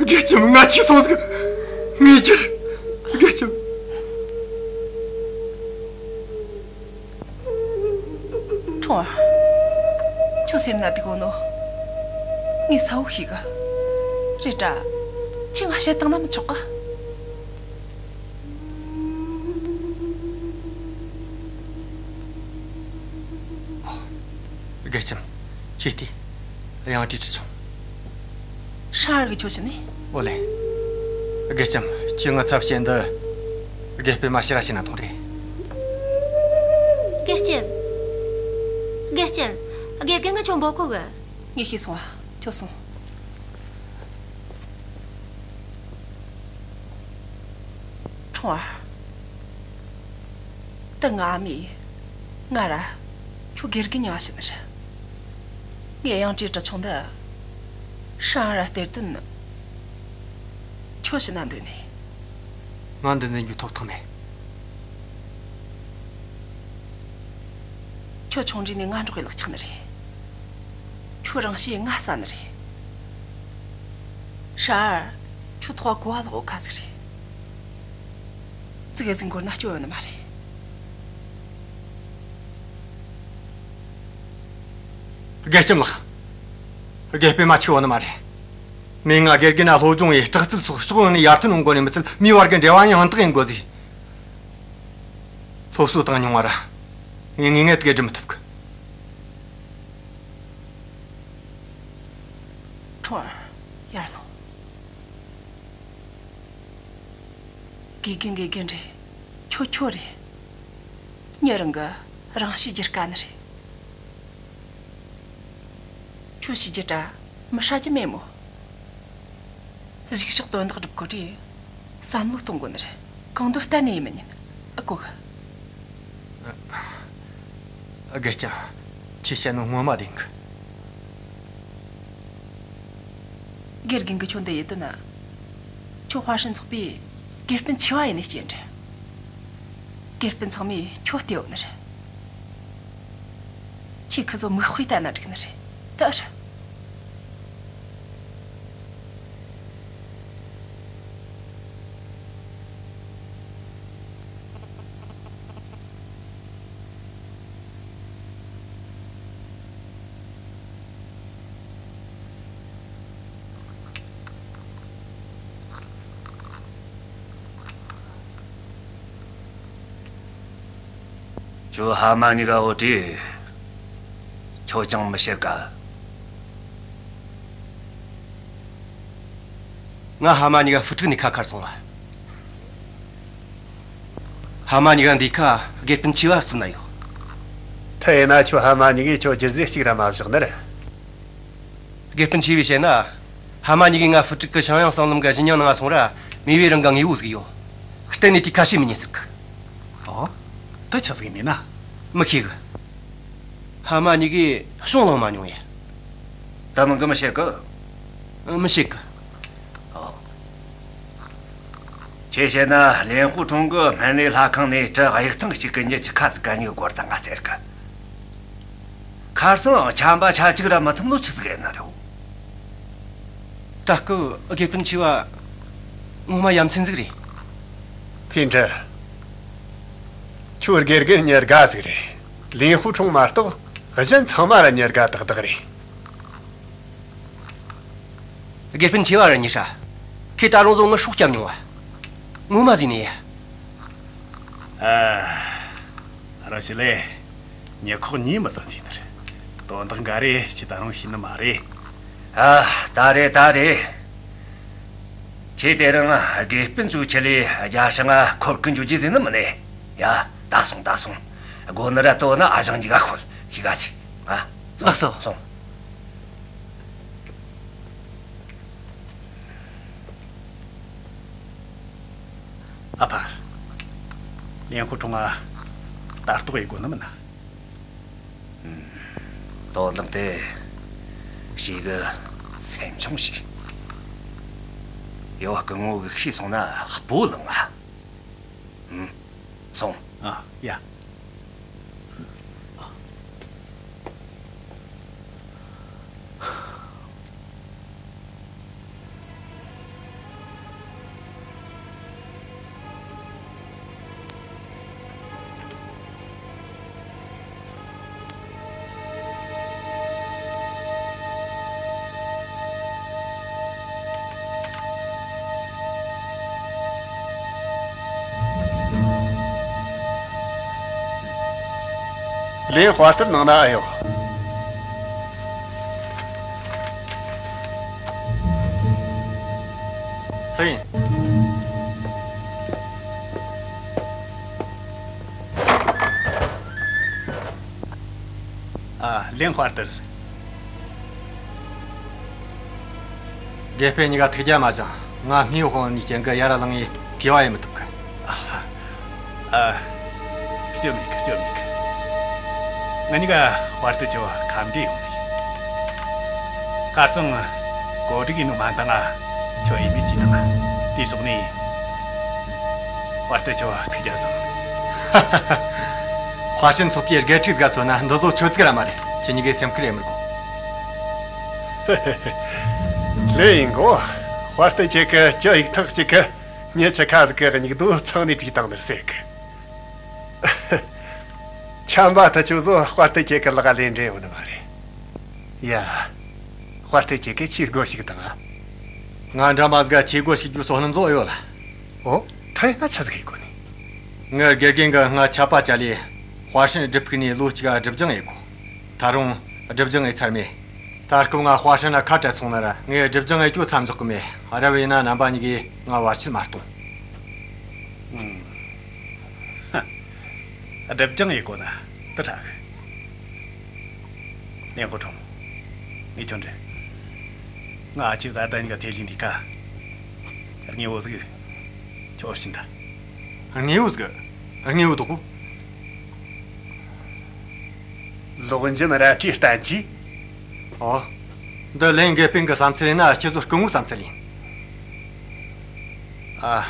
དགེ་ལྕམ། ང་ཆི་སོང་ཟིག་ངས་ཁྱེར། དགེ་ལྕམ། ཁྲུང་ཨ། ཁྱོད་སེམས་ན་སྡུག་གོ་ནོ། ངས་གསལ་བོ་ཤེས་གི། རེད་དྲ། ཁྱེད་ང་བཤད་བཏང་ན་མི་ཆོག་ག་དགེ་ལྕམ། ཁྱེད་དེ། ཡང་བྲིས་བྲིས་བྱུང་། ཧྲ་ར་གི་ཁྱོད་ཕྱིན་ནས། ཨོ་ལེ། དགེ་ལྕམ། ཁྱེད་ང་ཚབ་བྱེད་འདི། དགེ་སྤུན་མ་ཤི་ར་ཤི་ན་ཐོང་རེད། དགེ་ལྕམ། དགེ་ལྕམ། དགེ་རྒན་གྱིས་ཁྱོད་འབོད་གོ་གི། ངས་ཤེས་སོང་ཨ། ཁྱོད་སོང་། ཁྲུང་ཨར། ད་ང་ཨ་མས་ང་ར་ཁྱོད་དགེ་རྒན་གཉིས་ཀ་བྱིན་ནི་རེད། ངས་གཡང་ཀྲེ་གྲི་ཆུང་འདི་ཧྲན་ཨར་ར་སྟེར་དོན་ནི་ཁྱོད་བྱིན་ན་འདོད་ནས། ང་འདི་འཛིན་རྒྱུའི་ཐོབ་ཐང་མེད། ཁྱོད་ཆུང་དུས་ནས་ང་འགྲོགས་གི་ལག་ཆགས་ནི་རེད། ཁྱོད་རང་ཤེད་ང་ཟ་ནི་རེད། ཧྲན་ཨར་ཁྱོད་ཐོག་ག་གོ་བ་ལོག་ཁ་ཟིག་རེད། ཙི་གེ་ཟིག་འགོར་ན་སྐྱོ་ཡོང་ནི་མ་རེད། དགེ་ལྕམ་ལགས། དགེ་སྤུན་མ་འཆི་བ་ནི་མ་རེད། མོས་ང་དགེ་རྒན་ན་སློབ་སྦྱོང་ཡེ་དྲག་རྩལ་སོགས་ཕྱོགས་ཡོངས་ནས་ཡར་ཐོན་ཡོང་དགོས་ནི་མི་ཚད། མིའི་བར་གྱི་འབྲེལ་བ་ཡང་ཡང་དག་ཡེ་དགོས་ཟེར། སློབ་གསོ་བཏང་མྱོང་བ་ར། ངས་ངེས་ངེས་དེ་ག་སྒྲུབ་མི་ཐུབ་གི། ཁྲུང་ཨར། ཡར་ལོངས། དགེ་རྒན་དགེ་རྒན་རེད། ཁྱོད་ཁྱོད་རེད། མྱི་རང་གིས་རང་ཤེད་བསྒྱུར་དཀའ་ནི་རེད། ཁྱོད་ཤེས་རྒྱུ་དྲ་མི་ཧྲ་རྒྱུ་མེད་མོ། གཞུག་ཕྱོགས་དོན་དག་སྒྲུབ་དགོས་དུས་བསམ་བློ་གཏོང་དགོས་ནི་རེད། གང་འདོད་གཏན་ནས་ཡེ་མི་ཉན། ཨེ་གོ་གི། ཨ། དགེ་ལྕམ། ཁྱེད་བཤད་ནོ་ངོ་མ་བདེན་གི། དགེ་རྒན་གྱིས་ཁྱོད་འདི་ཡེ་དོན་ན། ཁྱོད་ཧྭ་ཧྲན་ཚོགས་པའི་དགེ་སྤུན་ཆེ་བ་ཡིན་ནི་རྐྱེན་རེད། དགེ་སྤུན་ཚང་མས་ཁྱོད་བལྟས་ཡོད་ནི་རེད། ཁྱེད་ཁི་ཚོ་མིག་དཔེ་ལྟ་ན་འགྲིག་ནི་རེད། ད་ར། ཁྱོད་ཕ་མ་གཉིས་ཀ་བོ་དྲིས། ཁྱོད་ཅང་མི་ཤེས་ག། ང་ཕ་མ་གཉིས་ཀ་ཧྥུ་ཀྲུག་ནས་ཁ་ཁར་སོང་བ། ཕ་མ་གཉིས་ཀ་འདི་ཁ་དགེ་སྤུན་ཆེ་བ་གསུམ་ན་ཡོད། དེ་ཡིན་ན་ཁྱོད་ཕ་མ་གཉིས་ཀས་ཁྱོད་རྒྱུ་རྫས་གཅིག་ར་མ་བཞག་ནི་རེད། དགེ་སྤུན་ཆེ་བས་བཤད་ན། ཕ་མ་གཉིས་ཀས་ང་ཧྥུ་ཀྲུག་གི་ཞང་ཡང་གསང་ལམ་གི་གཞུ་ཉང་ནང་སོང་ར། མེས་པོས་རང་གི་དངོས་པོ་ཟིག་ཡོད། གཏན་ནས་དེ་ཁ་ཕྱེ་མི་ཉན་ཟེར་གི། ཨོ། དེ་ཆི་ཟིག་ཡིན་ན། མི་ཤེས་གི། ཕ་མ་གཉིས་ཀས་ཤོང་ལོང་མ་མྱོང་ཡ། ད་མིན་གི་མི་བཤད་གི། མི་བཤད་གི། ཨོ། ཁྱེད་བཤད་ན་ལིན་ཧུ་ཁྲུང་གིས་སྨན་ལས་ལྷ་ཁང་ནས་གྲི་དབྱུག་ཐང་གཅིག་གི་མྱི་གཅིག་ཁ་ཟིག་ག་གཉིས་བསྐོར་བཏང་ང་ཟེར་གི། ཁ་སང་ཆམ་པ་ཆ་གཅིག་ར་མི་ཐུབ་ནོ་ཆི་ཟིག་ཡིན་ནི་རེད། ད་སྐབས་དགེ་སྤུན་ཆེ་བ་ངོ་མ་ཡ་མཚན་ཟིག་རེད། ཕིན་ཀྲི། ཁྱོད་དགེ་རྒན་མྱི་དགའ་ཟིག་རེད། ལིན་ཧུ་ཁྲུང་མ་གཏོགས་གཞན་ཚང་མ་ར་མྱི་དགའ་ཏག་ཏག་རེད། དགེ་སྤུན་ཆེ་བ་ར་ཉི་ཧྲ། ཁོས་ད་རུང་བཟོ་ངའི་སྲོག་བསྐྱབས་མྱོང་བ། ངོ་མ་ཟིག་ནས། ཨ། ར་ཤི་ལེ། ཉི་ཁོག་གཉིས་མི་ལོན་ཟིན་ནི་རེད། དོན་དག་འགའ་རེ་ཁྱེད་ད་རུང་ཤེས་ནི་མ་རེད། ཨ། ད་རེད་ད་རེད། ཁྱེད་དེ་རིང་དགེ་སྤུན་ཚོའི་ཆེད་ལས་རྒྱ་ཧྲང་ང་འཁོར་གི་འགྱོ་རྒྱུ་ཟེར་ནི་མིན་ནས། ཡ། ད་སོང་ད་སོང་། དགོས་ནི་ར་དོ་ན་ཨ་ཞང་གཉིས་ཀ་ཤོད། ཤི་ག་ཆི། ཨ། ལགས་སོ། སོང་། ཨ་ཕ། ལིན་ཧུ་ཁྲུང་ང་ལྟ་རྟོག་ཡེད་དགོས་ནི་མིན་ན། ཨུམ། དོན་དག་དེ་ཞེ་གི་སེམས་ཆུང་ཞིག། ཡོ་སྐུ་ངོ་གིས་ཤེས་སོང་ན་སྤོ་ལངས་ང་། ཨུམ། སོང་། ཨ། ཡ། ལིན་དཔའ་རྟུལ་ནང་ན་ཨེ་ཡོད། སུ་ཡིན། དེ་དཔར་དེ། དགེ་སྤུན་གཉིས་ཀ་ཐུགས་རྒྱལ་མ་བཞེངས། ང་སྨྲེ་བོ་ཧོང་ནི་རྐྱེན་གི་ཡར་ལངས་ཡི་ཐི་བ་ཡེ་མི་ཐུབ་གི། ཨ། སྐྱོན་མེད་གི། སྐྱོན་མེད་གི། ང་གཉིས་ཀ་དཔར་དེ་ཆོ་ཁམས་འདྲེ་ཡོང་ནི། ཁ་རྩང་གོ་སྒྲིག་ཡིན་ནོ་མ་འདང་ང་ཆོ་ཡེ་མི་ཅི་དང་། དེ་སོགས་ནི། དཔར་དེ་ཆོ་ཐུགས་རྒྱལ་སོང་། ཧ་ཧ་ཧ། ཧྭ་ཧྲན་ཚོགས་པའི་དགེ་ཕྲུག་ག་མཚོན་ན་འདི་ཚོ་ཆོ་ཚིག་ར་མ་རེད། ཁྱེད་གཉིས་ཀས་སེམས་ཁུར་ཡེ་མི་དགོས། ལོས་ཡིན་གོ། དཔར་དེ་ཁྱེད་ཀྱི་སྐྱོ་ཡིག་ཐག་ཅིག་གི་མྱི་ཆ་ཁ་ཟིག་གི་སྙིགས་དོ་ཚང་ནས་བྲིས་བཏང་ནི་རེད་ཟེར་གི། ཆམ་པ་ད་ཆོ་ཚོ་དཔར་དེ་ཁྱེད་ཀྱི་ལག་ལེན་འདྲེ་ཡོང་ནི་མ་རེད། ཡ། དཔར་དེ་ཁྱེད་ཀྱིས་ཆི་དགོས་ཞིག་དང་ཨ། ང་འདྲ་མ་ཟིག་ག་ཆི་དགོས་ཞིག་རྒྱུ་སོ་སྣ་ཚོ་ཡོད་ལ། ཨོ། ད་ཡིན་ན་ཆི་ཟིག་ཡེ་དགོས་ནི། ངའི་དགེ་རྒན་གྱིས་ང་ཆད་པ་བཅད་ལས་དཔར་ཧྲན་སྒྲུབ་ཕུག་ནས་ལོ་གཅིག་ག་སྒྲུབ་སྦྱོང་ཡེ་གོ། ད་རུང་སྒྲུབ་སྦྱོང་ཡེ་ཚར་མེད། ད་སྐབས་ང་དཔར་ཧྲན་ན་ཁ་བྲལ་སོང་ན་ར་ངས་སྒྲུབ་སྦྱོང་ཡེ་རྒྱུ་མཚམས་འཇོག་གི་མེད། རབ་ཡིན་ན་རྣམ་པ་གཉིས་ཀས་ང་བར་ཆད་མ་གཏོང་། ཨུམ། ཧ། སྒྲུབ་སྦྱོང་ཡེ་གོ་ན་དེ་དྲག་གི། ལེན་ཧུ་ཁྲུང་། ངས་ཁྱོད་འདྲི། ང་ཨ་ཆེ་བཟའ་ཟླ་གཉིས་ཀ་ཐེ་ལི་འདི་ཀ། དངོས་པོ་ཟིག་ཁྱོད་བྱིན་ད། དངོས་པོ་ཟིག། དངོས་པོ་དོག་གོ། ལོག་འཇོམས་རལ་གྲིའི་བསྟན་བཅོས། ཨོ། འདི་ལན་དགེ་སྤུན་གི་བསམ་ཚུལ་ཡིན་ན་ཁྱེད་ཚོ་སྐུ་ངོའི་བསམ་ཚུལ་ཡིན། ཨ།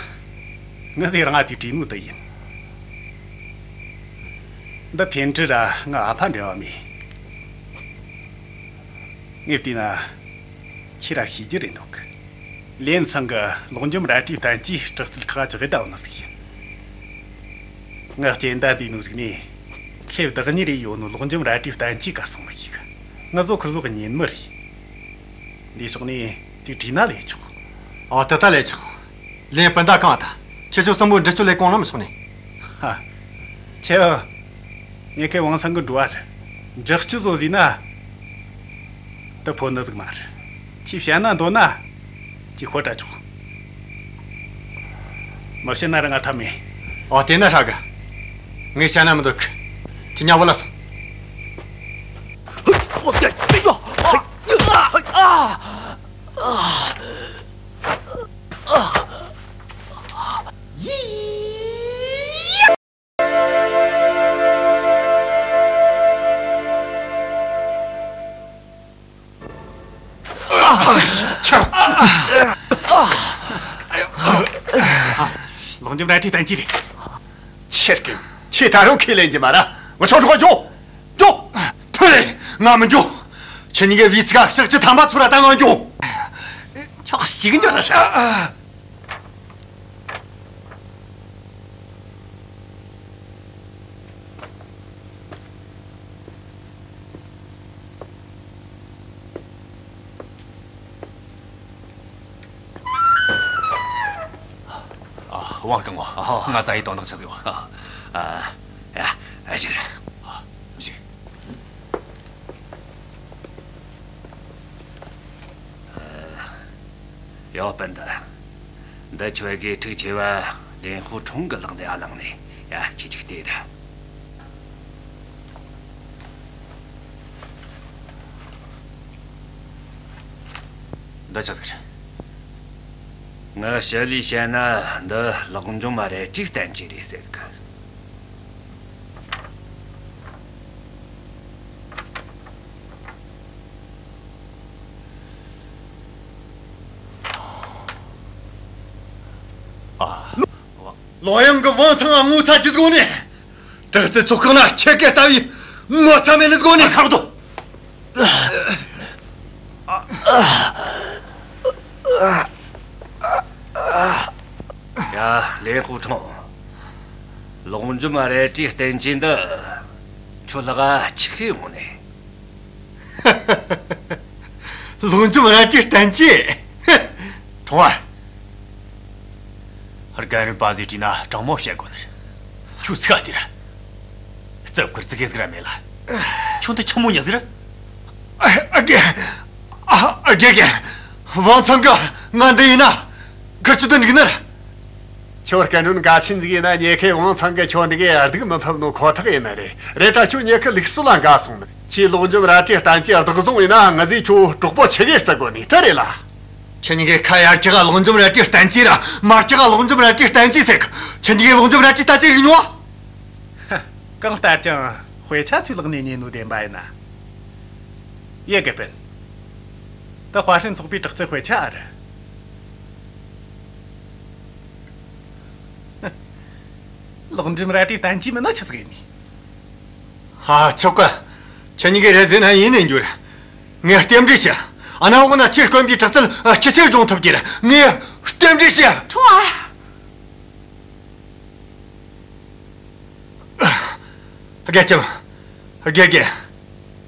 ངས་ཟིག་རང་ང་ཅིག་བྲིས་ནོ་དེ་ཡིན། འདི་འཕྲིན་ཕྲུག་ར་ང་ཨ་ཕ་འབྲེལ་བ་མེད། ངས་བལྟས་ན་ཁྱེད་ར་ཤེས་རྒྱུ་རེད་འདུག་གི། ལིན་ཚང་གི་ལོག་འཇོམས་རལ་གྲིའི་བསྟན་བཅོས་དྲག་རྩལ་ཁག་ཅིག་གི་ད་བོ་ནི་ཟིག་ཡིན། ངའི་སྤྱན་ཟླ་འདིའི་ནོ་ཟིག་ནས་ཁྱེད་བདག་ཉིད་རེ་ཡོད་ནོ་ལོག་འཇོམས་རལ་གྲིའི་བསྟན་བཅོས་གར་སོང་མི་ཤེས་གི། ང་ཚོ་ཁུར་ཟོག་གི་ཉིན་མོ་རེད། འདི་ཕྱོགས་ནས་ཅིག་བྲིས་ན་ལས་ཆོག་ཨོ། དེ་ད་ལས་ཆོག་ལིན་སྤུན་ཟླ་གང་ད། ཁྱེད་ཚོ་གསུམ་པོ་འདྲི་གཅོད་ལས་གང་ལ་མི་སོང་ནས། ཧ། ཁྱེད། ཉེ་ཁའི་ཝང་ཚང་གི་འགྲོ་བ་རེད། འདྲི་གཅོད་བཟོ་ཟིན་ན། དེ་ཕོ་ནི་ཟིག་མ་རེད། ཁྱེད་བཤད་ན་འདོད་ན། ཁྱེད་ཤོད་དྲ་ཆོག་མི་བཤད་ན་ར་ང་ཐབས་མེད། ཨོ། དེ་ན་ཧྲ་གི། ངས་བཤད་ན་མི་འདོད་གི། ཁྱེད་ཉ་བོ་ལ་སོང་། ལོག་འཇོམས་རལ་གྲིའི་བསྟན་བཅོས་རེད། ཁྱེད་ཀྱིས་ཁྱེད་ད་རུང་ཁས་ལེན་གྱི་མ་ར། ང་ཚོ་འགྲོ་འགྱོ། འགྱོ། ཐུ་རེ། ང་མི་འགྱོ། ཁྱེད་གཉིས་ཀའི་བིས་ཀ་ཤག་ཅི་ཐམ་པ་ཚུར་ར་ད་ང་འགྱོ། ཁྱོད་ཞིག་འགྱོ་ར་ཧྲ། ཨ། ཝང་ཀྲང་ཝང་། ཨ། ང་ཙ་ཡི་དོན་དག་ཆི་ཟིག་ཡོད། ཨ། ཨ། ཡ། ཨ། ཞིག་ཨ། ཞིག་ཡོ། སྤུན་ཟླ། འདི་ཁྱོའི་དགེ་ཕྲུག་ཆེ་བ་ལིན་ཧུ་ཁྲུང་གི་ལག་ནས་ཨ་བླངས་ནས། ཡ། ཁྱེད་ཅིག་ལྟོས་ར། འདི་ཆི་ཟིག་རེད། ངའི་ཞི་ལིས་བཤད་ན་འདི་ལོག་འཇོམས་རལ་གྲིའི་བསྟན་བཅོས་རེད་ཟེར་གི། ཨ། ལོ་ཡང་གི་ཝང་ཚང་ང་ངོ་ཚ་རྒྱུ་སྒོ་ནས། དྲག་རྩལ་ཚོགས་ཁང་ན་ཁྱེད་ཀྱི་ལྟ་བུའི་ངོ་ཚ་མེད་ནི་སྒོ་ནས། ཁག་ཏུ། ཡ། ལིན་ཧུ་ཁྲུང་། ལོག་འཇོམས་རལ་གྲིའི་བསྟན་བཅོས་འདི་ཁྱོད་ལག་ག་ཆི་ཁེ་ཡོང་ནས། ལོག་འཇོམས་རལ་གྲིའི་བསྟན་བཅོས། ཁྲུང་ཨར། རྒན་རབས་པ་ཟིག་དྲིས་ན་དྲང་མོ་བཤད་དགོས་ནི་རེད། ཁྱོད་ཚིག་ཨ་དེ་ར། རྩབ་ཁུར་ཙི་གེ་ཟིག་ར་མེད་ལ། ཁྱོད་འདི་ཆི་མོ་ཉིད་ཟིག་ར། ཨ། ཨ། རྒན། ཨ། རྒན་རྒན། ཝང་ཚང་གིས་ང་འདི་ཡིན་ན། ཁུར་ཚོད་དུ་འགྲིག་ནི་རེད། ཁྱོད་སྐད་འདོན་འགའ་ཆེན་ཟིག་ཡིན་ན་ཉེ་ཁའི་ཝང་ཚང་གིས་ཁྱོད་འདི་གའི་སྡུག་མི་ཕབ་ནོ་ཁོ་ཐག་ཡིན་ནི་རེད། རེད་དྲ་ཁྱོད་ཉེ་ཁའི་ལུགས་སྲོལ་ལ་འགལ་སོང་ནི་རེད། ཁྱོས་ལོག་འཇོམས་རལ་གྲིའི་བསྟན་བཅོས་བདག་བཟུང་བྱས་ན་ང་ཚོས་ཁྱོད་གྲོགས་པོ་ཆི་གེ་བརྩི་དགོས་ནི་དེ་རེད་ལ། ཁྱེད་གཉིས་ཀས་ཁ་ཡར་གྱི་ག་ལོག་འཇོམས་རལ་གྲིའི་བསྟན་བཅོས་ར། མར་གྱི་ག་ལོག་འཇོམས་རལ་གྲིའི་བསྟན་བཅོས་ཟེར་གི། ཁྱེད་གཉིས་ཀས་ལོག་འཇོམས་རལ་གྲིའི་བསྟན་བཅོས་རིག་མྱོང་ང་། གང་ལྟར་ཀྱང་དཔེ་ཆ་ཚོའི་ལག་ནས་ཉོས་ནོ་བདེན་པ་ཡིན་ན། ཡེ་གེ་པིན། འདི་ཧྭ་ཧྲན་ཚོགས་པའི་དྲག་རྩལ་དཔེ་ཆ་ཨེ་རེད། ལོག་འཇོམས་རལ་གྲིའི་བསྟན་བཅོས་མིན་ན་ཆི་ཟིག་ཡིན་ནི། ཧ། ཆོག་གི། ཁྱེད་གཉིས་ཀས་རེད་ཟེར་ན་ཡིན་ནས་འགྱུར། ངས་རྟེན་འབྲེལ་ཞུ། གནམ་འོག་ན་ཁྱོས་དཀོན་པའི་དྲག་རྩལ་ཨ་ཅི་ཆེར་སྦྱོང་ཐུབ་རྒྱུར་ངས་རྟེན་འབྲེལ་ཞུ། ཁྲུང་ཨར། དགེ་ལྕམ། དགེ་རྒན།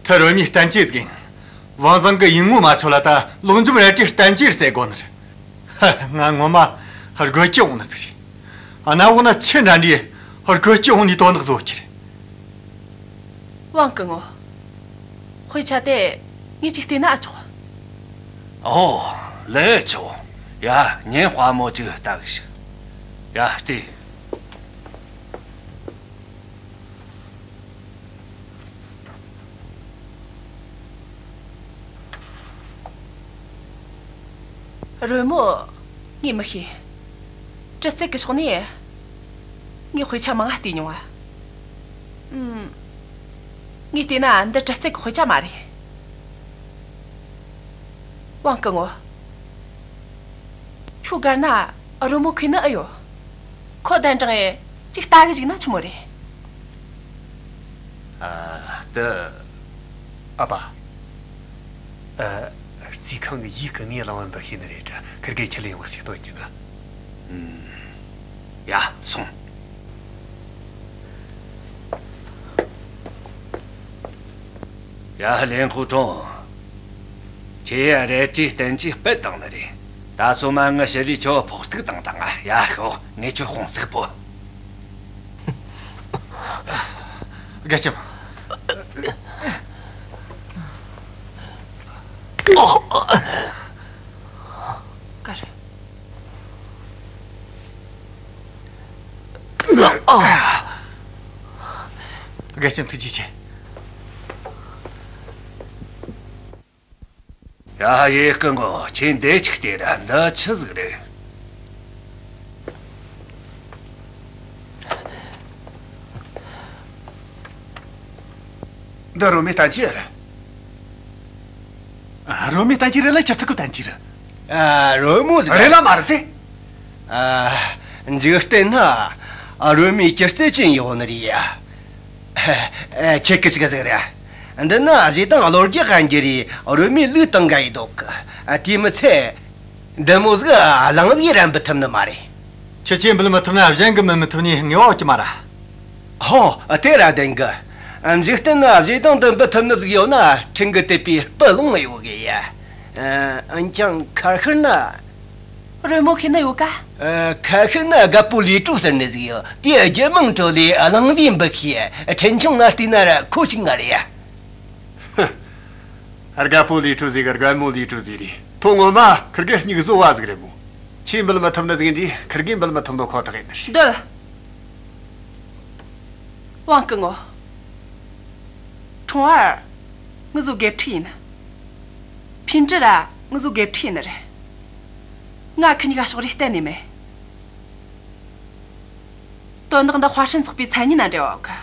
དེ་རོལ་མོའི་བསྟན་བཅོས་ཟིག་ཡིན། ཝང་ཟང་གིས་ཡིན་ངོ་མ་ཆོད་ལ་ད་ལོག་འཇོམས་རལ་གྲིའི་བསྟན་བཅོས་ཟེར་གོ་ནི་རེད། ཧ། ང་ངོ་མ་དགོད་རྒྱུ་འོང་ནི་ཟིག་རེད། གནམ་འོག་ན་ཁྱོད་འདྲ་འདྲའི་དགོད་རྒྱུ་འོང་ནི་དོན་དག་བཟོ་རྒྱུ་རེད། ཝང་སྐུ་ངོ། དཔེ་ཆ་དེ་ངས་ཅིག་བལྟས་ན་ཨེ་ཆོག། ཨོ། ལེགས་ཆོག། ཡ། ཉན་དཔའ་མོ་ཅིག་ལྟ་གི་ཞིག། ཡ། བལྟས། རོལ་མོ་ངས་མི་ཤེས། གྲི་རྩལ་གི་ཕྱོགས་ནས་ངས་དཔེ་ཆ་མང་ང་བལྟས་མྱོང་ང་། ཨུམ། ངས་བལྟས་ན་འདི་གྲི་རྩལ་གི་དཔེ་ཆ་མ་རེད། ཝང་སྐུ་ངོ། ཁྱོའི་སྒེར་ན་རོལ་མོ་མཁས་ནི་ཨེ་ཡོད། ཁོ་གདན་དྲངས་ངས་ཅིག་ལྟ་གི་བཅུག་ན་ཆི་མོ་རེད། ཨ། དེ། ཨ་ཕ། ཨ། རྩིས་ཁང་གི་ཡིག་གི་ངས་གླེང་བ་འབུལ་ཤེས་ནི་རེད་དྲ། ཁིར་གེ་ཁྱེར་ལེན་ཡོང་ཞིག་སྟོན་རྒྱུ་ན། ཨུམ། ཡ། སོང་། ཡ། ལེན་ཧུ་ཁྲུང་། ཁྱེད་རལ་གྲིའི་བསྟན་བཅོས་སྤེལ་བཏང་ནི་རེད། ད་སོ་མ་ངའི་ཞི་ལིས་ཁྱོད་ཕོག་ཐུག་བཏང་བཏང་ང་། ཡ། ཤོག། ངས་ཁྱོད་དཔུང་ཚིགས་ཕོག། དགེ་ལྕམ། དགེ་ལྕམ་ཐུགས་རྗེ་ཆེ། ཡ། ཡེ་སྐུ་ངོ། ཁྱེད་འདི་ཅིག་ལྟོས་ར། འདི་ཆི་ཟིག་རེད། འདི་རོལ་མོའི་བསྟན་བཅོས་རེད། ཨ། རོལ་མོའི་བསྟན་བཅོས་རེད་ལ་ཅི་ཐུག་གི་བསྟན་བཅོས་རེད། ཨ། རོལ་མོ་ཟིག་རེད་ལ་མ་རེད་ཟེ། ཨ། འཇིག་རྟེན་ན་རོལ་མོའི་སྒྱུ་རྩལ་ཅན་ཡོད་ནི་རེད་ཡ། ཨ། ཁྱེད་ཀྱིས་ཟིག་ཟིག་རེད། འདི་ན་གཞས་དང་གླུ་རྒྱག་ག་འགྱུར་རེ་རོལ་མོའི་ལུགས་དང་འགལ་ཡི་འདུག་གི། ཨ། དེ་མི་ཚད། འདི་མོ་ཟིག་གླིང་བུས་ར་འབུད་ཐུབ་ནི་མ་རེད། ཁྱེད་ཆོས་འབུད་མི་ཐུབ་ན་གཞན་གིས་འབུད་མི་ཐུབ་ནི་ངེས་པ་ཡོད་ཀྱི་མ་རེད། ཧོ། དེ་ར་བདེན་གི། འཇིག་རྟེན་ན་གཞས་དང་དུ་འབུད་ཐུབ་ནི་ཟིག་ཡོད་ན་ཕྲན་གྱིས་དེད་པའི་སྤུ་ལོང་ཡོད་གི་ཡ། ཨ། འོན་ཀྱང་ཁ་ཤུར་ན། རོལ་མོ་མཁས་ནི་ཡོད་ཀ། ཨ། ཁ་ཤུར་ན་རྒད་པོ་ལི་ཀྲུའུ་ཟེར་ནི་ཟིག་ཡོད། དེ་རྒྱུད་མང་གྲོ་ལེ་གླིང་བུས་འབུད་ཤེས། ཕྲན་ཆུང་ང་བལྟས་ན་ར་ཁོ་ཞིག་ང་རེད་ཡ། ཧ། རྒད་པོ་ལི་ཀྲུའུ་ཟེར་གི། རྒད་མོ་ལི་ཀྲུའུ་ཟེར་རེད། ཐོ་ངོ་མ་ཁིར་གེ་སྙིགས་བཟོ་བ་ཟིག་རེད་མོ། ཁྱོས་འབུད་མི་ཐུབ་ནི་ཟིག་འདྲ་ཁིར་གེས་འབུད་མི་ཐུབ་ནོ་ཁོ་ཐག་ཡིན་ནི་རེད། སྡོད། ཝང་སྐུ་ངོ། ཁྲུང་ཨར། ངུ་ཟོ་དགེ་ཕྲུག་ཡིན། ཕིན་ཀྲི་ར་ངུ་ཟོ་དགེ་ཕྲུག་ཡིན་ནི་རེད། ང་ཁི་གཉིས་ཀ་ཕྱོགས་རིས་གཏན་ནས་མེད། དོན་དག་འདི་ཧྭ་ཧྲན་ཚོགས་པའི་མཚན་སྙན་ན་འབྲེལ་བ་ཡོད་གི།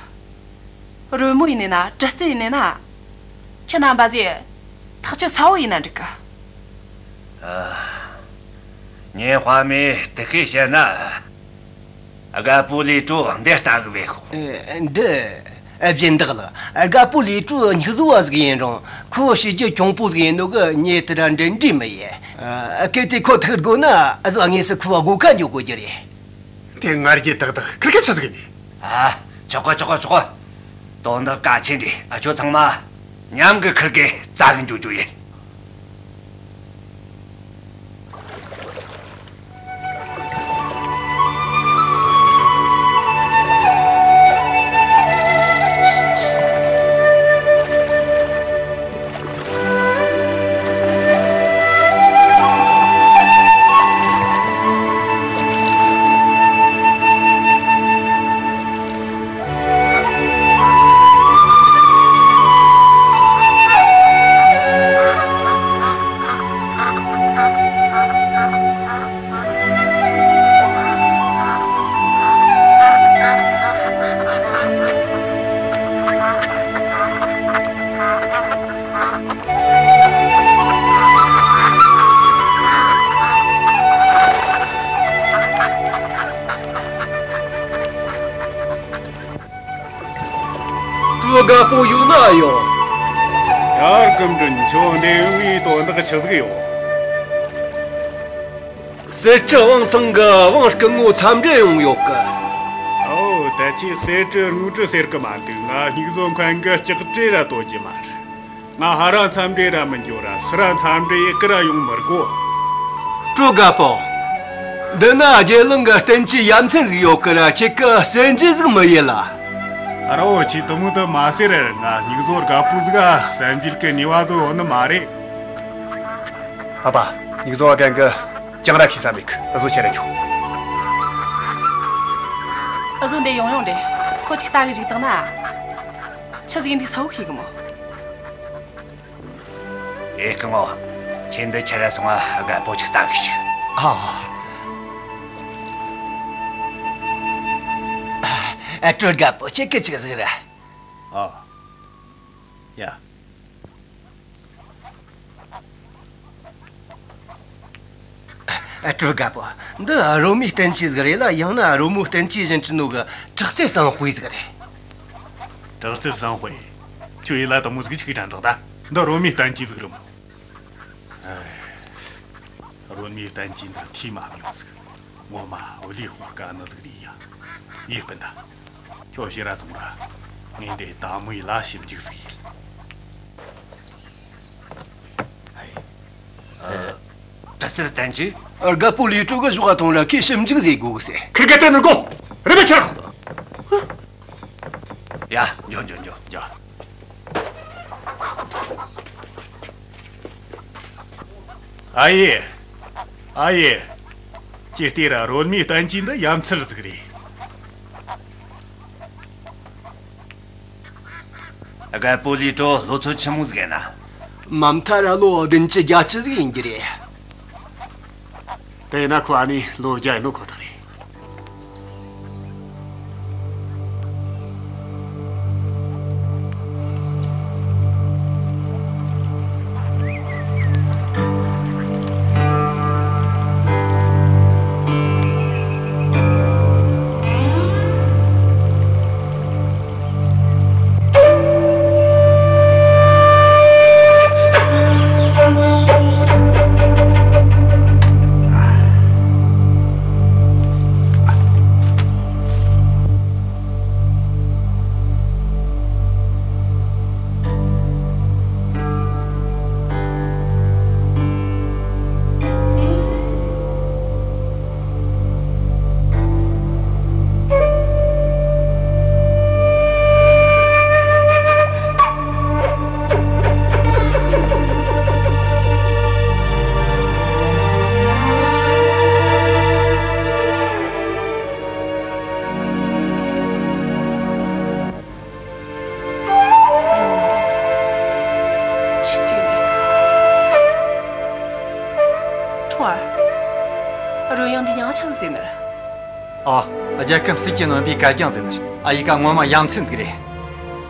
རོལ་མོ་ཡིན་ནས་ན། གྲི་རྩལ་ཡིན་ནས་ན། ཁྱེད་རྣམ་པ་ཚོས་ཐག་གཅོད་གསལ་བོ་ཡེད་ན་འགྲིག་གི། ཨ། ངས་དཔའ་མོས་དེ་སྐད་བཤད་ན། རྒད་པོ་ལི་ཀྲུའུ་འདི་ལྟ་གི་བས་ཤོག། ཨེ། འདི། ཨ། སྦྱིན་བདག་ལགས། རྒད་པོ་ལི་ཀྲུའུ་སྙིགས་བཟོ་བ་ཟིག་ཡིན་རུང་ཁོ་བྱས་རྗེས་གྱོང་པོ་ཟིག་ཡིན་ནོ་གི་ངས་དེ་ར་འགྲན་འདྲིས་མི་ཡེད། ཨ། གལ་ཏེ་ཁོ་ཐུག་དགོས་ན་གཟའ་དངོས་སུ་ཁོའི་སྒོ་ཁ་འགྱོ་དགོས་རྒྱུ་རེད། དེ་ང་རྒྱལ་ཏག་ཏག། ཁིར་གེ་ཆི་ཟིག་ཡིན་ནི། ཨ། ཆོག་གི། ཆོག་གི། ཆོག་གི། དོན་དག་གལ་ཆེན་རེད། ཨ། ཁྱོད་ཚང་མ་མཉམ་གི་ཁིར་གེ་བཙལ་གི་འགྱོ་རྒྱུ་ཡིན། དགའ་པོ་ཡོད་ན་ཡོང་། ཡར་སྐུ་མགྲོན། ཁྱོད་འདིར་ཡོང་བའི་དོན་དག་ཆི་ཟིག་ཡོད། གསེར་ཁྲི་དབང་ཚང་གི་དབང་སྐུ་ངོ་འཚམས་འདྲི་ཡོང་ཡོད་གི། ཨོ། ད་ཁྱོས་གསེར་ཁྲི་དངུལ་ཁྲི་ཟེར་གི་མ་འདུག། ང་སྨྱུག་བཟོ་མཁན་གི་ལྕགས་ཁྲི་ར་དོ་རྒྱུ་མ་རེད། ང་ཕར་ར་འཚམས་འདྲི་ར་མི་འགྱོ་ར་ཚུར་ར་འཚམས་འདྲི་ཡེད་གི་ར་ཡོང་མི་དགོ། ཀྲོ་དགའ་པོ། འདི་ན་རྒྱལ་བློན་གི་བསྟན་བཅོས་ཡ་མཚན་ཟིག་ཡོད་གི་ར། ཁྱེད་ཀྱིས་གསན་རྒྱུ་ཟིག་མི་ཡེད་ལ། ཨ་རོ། ཁྱོས་དེ་མོ་དེ་མ་ཟེར། ང་སྨྱུག་བཟོ་དགའ་པོ་ཟིག་ག་གསན་རྒྱུ་གི་ནུས་པ་ཟིག་ཡོད་ནི་མ་རེད། ཨ་ཕ། སྨྱུག་བཟོ་བ་རྒན་གིས་ཅང་ར་ཤེས་ས་མེད་གི། འུ་ཟོ་ཕྱིར་ར་འགྱོ། འུ་ཟོ་འདིར་ཡོང་ཡོང་རེ། ཁོ་ཅིག་ལྟ་གི་བཞུགས་བཏང་ན། ཆི་ཟིག་ཡིན་འདི་གསལ་བོ་ཤེས་གི་མོ། ཨེ། སྐུ་ངོ། ཁྱེད་འདི་ཕྱིར་ར་སོང་ང་རྒད་པོ་ཅིག་ལྟ་གི་ཤོག། ཨ། ཨ། ཀྲོ་རྒད་པོ། ཁྱེད་ཀྱིས་ཅི་ཟིག་རེད། ཨ། ཡ། ཨ། ཀྲོ་རྒད་པོ། འདི་རོལ་མོའི་བསྟན་བཅོས་ཟིག་རེད་ལ། ཡང་ན་རོལ་མོའི་བསྟན་བཅོས་བྱིན་རྒྱུ་ནོ་གི་དྲག་རྩལ་གསང་བ་ཟིག་རེད། དྲག་རྩལ་གསང་བ། ཁྱོས་ཡིད་ལ་དེ་མོ་ཟིག་ཆི་གི་དྲན་འདུག་ད། འདི་རོལ་མོའི་བསྟན་བཅོས་ཟིག་རེད་མོ། ཨེ། རོལ་མོའི་བསྟན་བཅོས་འདི་ཐོས་མ་མྱོང་ཟིག། ངོ་མ་བློས་ཤོར་དཀའ་ནི་ཟིག་རེད་ཡ། ཡེ་སྤུན་ཟླ། ཁྱོད་ཕྱིར་ར་སོང་ར། ངས་འདི་དལ་མོ་ཡེ་ལ་ཞིབ་འཇུག་ཟིག་ཡེད། ཨ། དྲག་རྩལ་བསྟན་བཅོས། རྒད་པོ་ལི་ཀྲོ་གིས་ཞོག་ག་ཐོངས་ར་ཁོས་ཞིབ་འཇུག་ཟིག་དགོས་གི་ཟེར། ཁི་གེ་ཏེ་ནི་གོ། རེ་བ་ཆེ། ཡ། འགྱོ་འགྱོ་འགྱོ་འགྱོ། ཨ་ཡེ། ཨ་ཡེ། ཅི་སྟེ་ར་རོལ་མོའི་བསྟན་བཅོས་འདི་ཡ་མཚན་ཟིག་རེད། རྒད་པོ་ལི་ཀྲོ་ལོ་ཚོད་ཆི་མོ་ཟིག་ཡིན་ན། མ་མཐའ་ར་ལོ་བདུན་ཅུ་བརྒྱད་ཅུ་ཟིག་ཡིན་རྒྱུ་རེད། དེ་ན་ཁོ་ཨ་ནི་ལོ་བརྒྱ་ཡིན་ནོ་ཁོ་ཐག་རེད། རོལ་མོ་འདི་ཆི་ཟིག་ཡིན་ནི། ཁྲུང་ཨར། རོལ་དབྱངས་འདི་མྱིང་ཆི་ཟིག་ཟེར་ནི། ཨོ། རྒྱལ་ཁམས་ཟིལ་གྱིས་གནོན་པའི་གད་རྒྱངས་ཟེར་ནི། ཨ་ཡེ་ཀ་ངོ་མ་ཡ་མཚན་ཟིག་རེད།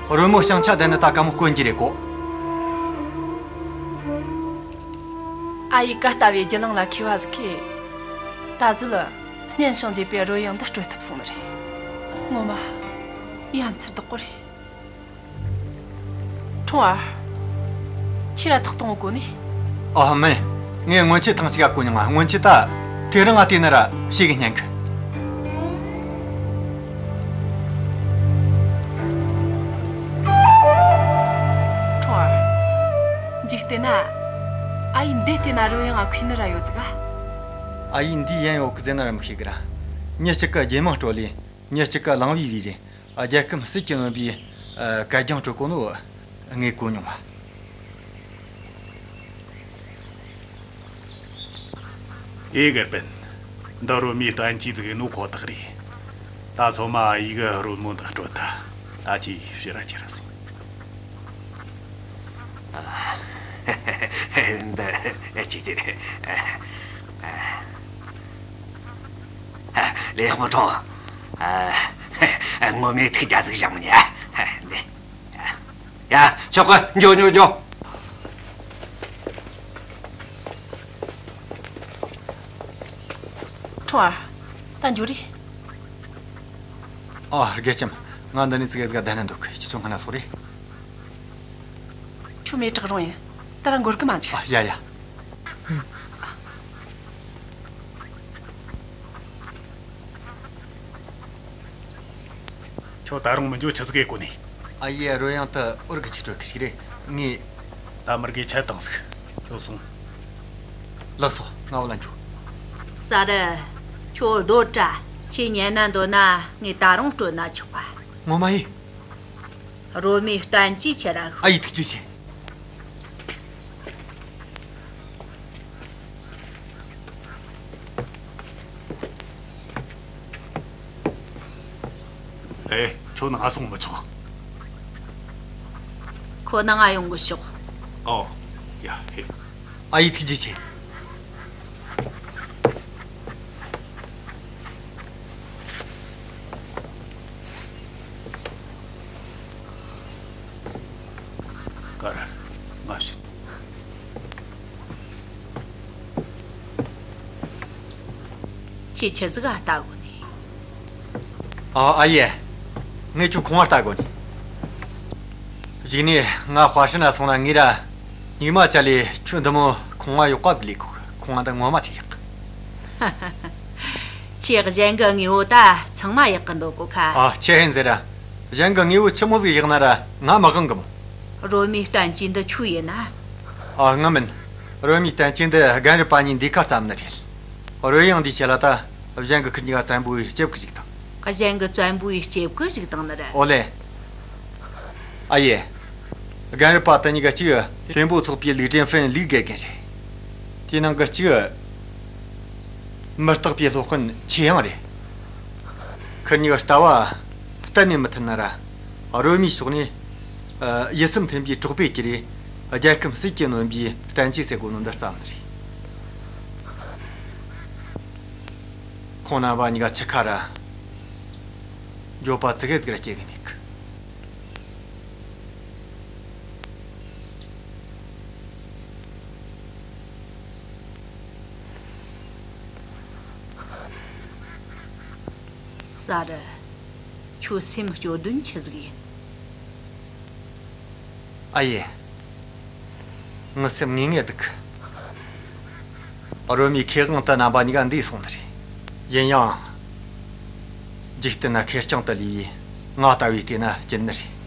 རོལ་མོ་ཞིང་ཆ་ལྡན་ནི་ད་གད་མོ་དཀོན་རྒྱུ་རེད་གོ། ཨ་ཡེ་ཀ་ལྟ་བུའི་རྒྱུ་ལང་ལ་མཁས་པ་ཟིག་གིས་ད་གཟོད་སྙན་ཞིང་འཇེབས་པའི་རོལ་དབྱངས་འདི་དཀྲོལ་ཐུབ་སོང་ནི་རེད། ངོ་མ་ཡ་མཚན་དག་པོ་རེད། ཁྲུང་ཨར། ཁྱེད་ར་ཐག་གཏོང་གོ་ནི། ཨོ་མིན། ངས་སྔོན་ཆད་ཐེངས་གཅིག་ག་གོ་མྱོང་ང་། སྔོན་ཆད་ད་དེ་རིང་ང་བལྟས་ན་ར་ཤེས་གི་ཉན་གི། ཁྲུང་ཨར། འཇིག་བལྟས་ན། ཨ་ཡེ་འདི་བལྟས་ན་རོལ་དབྱངས་ང་མཁས་ནི་ར་ཡོད་ཟིག་ག། ཨ་ཡེ་འདི་ཡན་ཡོད་གི་ཟེར་ན་ར་མི་ཤེས་གི་ར། མྱི་གཅིག་གི་རྒྱུད་མང་དཀྲོལ་ལས། མྱི་གཅིག་གི་གླིང་བུའི་བུ་རེད། རྒྱལ་ཁམས་ཟིལ་གྱིས་གནོན་པའི་ཨ་གད་རྒྱངས་དཀྲོལ་གོ་ནོ་ངས་གོ་མྱོང་བ། ཨེ་གི་སྤུན། འདི་རོལ་མོའི་བསྟན་བཅོས་ཟིག་ཡིན་ནོ་ཁོ་ཐག་རེད། ད་སོ་མ་ཨ་ཡེ་གིས་རོལ་མོ་འདི་དཀྲོལ་ད། ད་ཁྱོས་ཕྱིར་ར་ཁྱེར་ར་སོང་། ཨ། འདི་ཅི་དེ་རེད། ཨ། ཨ། ལེགས་མོ་ཁྲུང་། ཨ། ངོ་མས་ཐུགས་རྒྱལ་ཟིག་བཞག་མོ་ཉ། ཨ། ལེ། ཡ། ཆོག་གི། འགྱོ་འགྱོ་འགྱོ། ཁྲུང་ཨར། ད་འགྱོ་རེ། ཨ། དགེ་ལྕམ། ང་འདི་ནས་ཙི་གེ་ཟིག་ག་བསྡད་ན་འདོད་གི། ཁྱེད་ཚོ་སྔོན་ན་སོང་རེ། ཁྱོད་མེད་དྲག་རུང་ཡིན། ད་རང་འགོར་གི་མ་འཇུག་ཨ། ཡ་ཡ། ཁྱོད་ད་རུང་མི་འགྱོ་ཆི་ཟིག་གི་གོ་ནི། ཨ་ཡེ། རོལ་དབྱངས་དེ་འུར་གི་ཆི་སྤྲོད་གི་ཞིག་རེད། ངས། ད་མི་དགེ་ཆད་བཏང་ཟིག་ཁྱོད་སོང་། ལགས་སོ། ང་བུད་ལ་འགྱོ། གསར། ཁྱོད་སྡོད་དྲ། ཁྱེད་ཉན་ན་འདོད་ན་ངས་ད་རུང་སྤྲོད་ན་ཆོག་པ། ངོ་མ་ཡིན། རོལ་མོའི་བསྟན་བཅོས་ཁྱེར་ར་ཤོག་ཨ་ཡེ། ཐུགས་རྗེ་ཆེ། ཨེ། ཁྱོད་ནང་ང་སོང་མི་ཆོག་ཁོ་ནང་ང་ཡོང་གི་ཤོག་ཨོ། ཡ། ཧེ། ཨ་ཡེ། ཐུགས་རྗེ་ཆེ། ཀར། མ་བྱེད། ཁྱེད་ཆི་ཟིག་ག་ལྟ་གོ་ནི། ཨ། ཨ་ཡེ། ངས་ཁྱོད་ཁང་བ་ལྟ་གོ་ནི། གཞུག་ནས་ང་ཧྭ་ཧྲན་ན་སོང་ན་ངས་ར་སྙིགས་མ་བཅད་ལས་ཁྱོད་འདི་མོ་ཁང་བ་ཡག་པ་ཟིག་ལས་གོ། ཁང་བ་འདི་ངོ་མ་ཆེ་ཡག་ཁྱེད་གཞན་གི་དངོས་པོ་ད་ཚང་མ་ཡག་གི་འདོད་གོ་ཁ། ཨ། ཁྱེད་ཧེན་ཟེར་ར། གཞན་གི་དངོས་པོ་ཆི་མོ་ཟིག་ཡག་ན་ར་ང་མི་དབང་གི་མོ། རོལ་མོའི་བསྟན་བཅོས་འདི་ཆོ་ཡིན་ན། ཨ། ངའི་མིན། རོལ་མོའི་བསྟན་བཅོས་འདི་རྒན་རབས་པ་གཉིས་འདི་གར་བརྩམས་ནི་རེད། རོལ་དབྱངས་འདིའི་ཆེད་ལ་ད་གཞན་གི་ཁུར་གཉིས་ཀ་བཙན་པོའི་སྐྱེ་བ་ཞིག་དང་། གཞན་གི་བཙན་པོའི་སྐྱེ་བ་ཞིག་དང་ནི་རེད། ཨོ་ལེ། ཨ་ཡེ། རྒན་རབས་པ་དེ་གཉིས་ཀ་གཅིག་ལྷུན་པོ་ཚོགས་པའི་ལུས་འདྲེན་ཧྥན་ལུའི་དགེ་རྒན་རེད། དེའི་ནང་གི་གཅིག་མུ་སྟེགས་པའི་སློབ་དཔོན་ཆེ་ཡང་རེད། ཁུར་གཉིས་ཀ་ལྟ་བ་གཏན་ནས་མི་མཐུན་ན་ར། རོལ་མོའི་ཕྱོགས་ནས། ཨ། ཡིད་སེམས་མཐུན་པའི་གྲོགས་པོ་གྱུར་རེ། རྒྱལ་ཁམས་ཟིལ་གྱིས་གནོན་པའི་བསྟན་བཅོས་ཟེར་གོ་ནོ་འདི་བརྩམས་ནི་རེད། ཁོང་རྣམ་པ་གཉིས་ཀ་ཆུ་ཁ་ར་འགྱོད་པ་ཙི་གེ་ཟིག་ར་སྐྱེ་གི་མེད་གི། གསར། ཁྱོད་སེམས་སྐྱོ་དོན་ཆི་ཟིག་ཡིན། ཨ་ཡེ། ངའི་སེམས་ངེས་ངེས་འདུག་རོལ་མོའི་མཁས་དབང་དུ་རྣམ་པ་གཉིས་ཀ་འདས་སོང་ནི་རེད། ཡིན་ཡང་། འཇིག་རྟེན་ན་ཁེར་རྐྱང་དུ་ལུས་པའི་ང་ལྟ་བུའི་དེ་ན་སྐྱིད་ནི་རེད།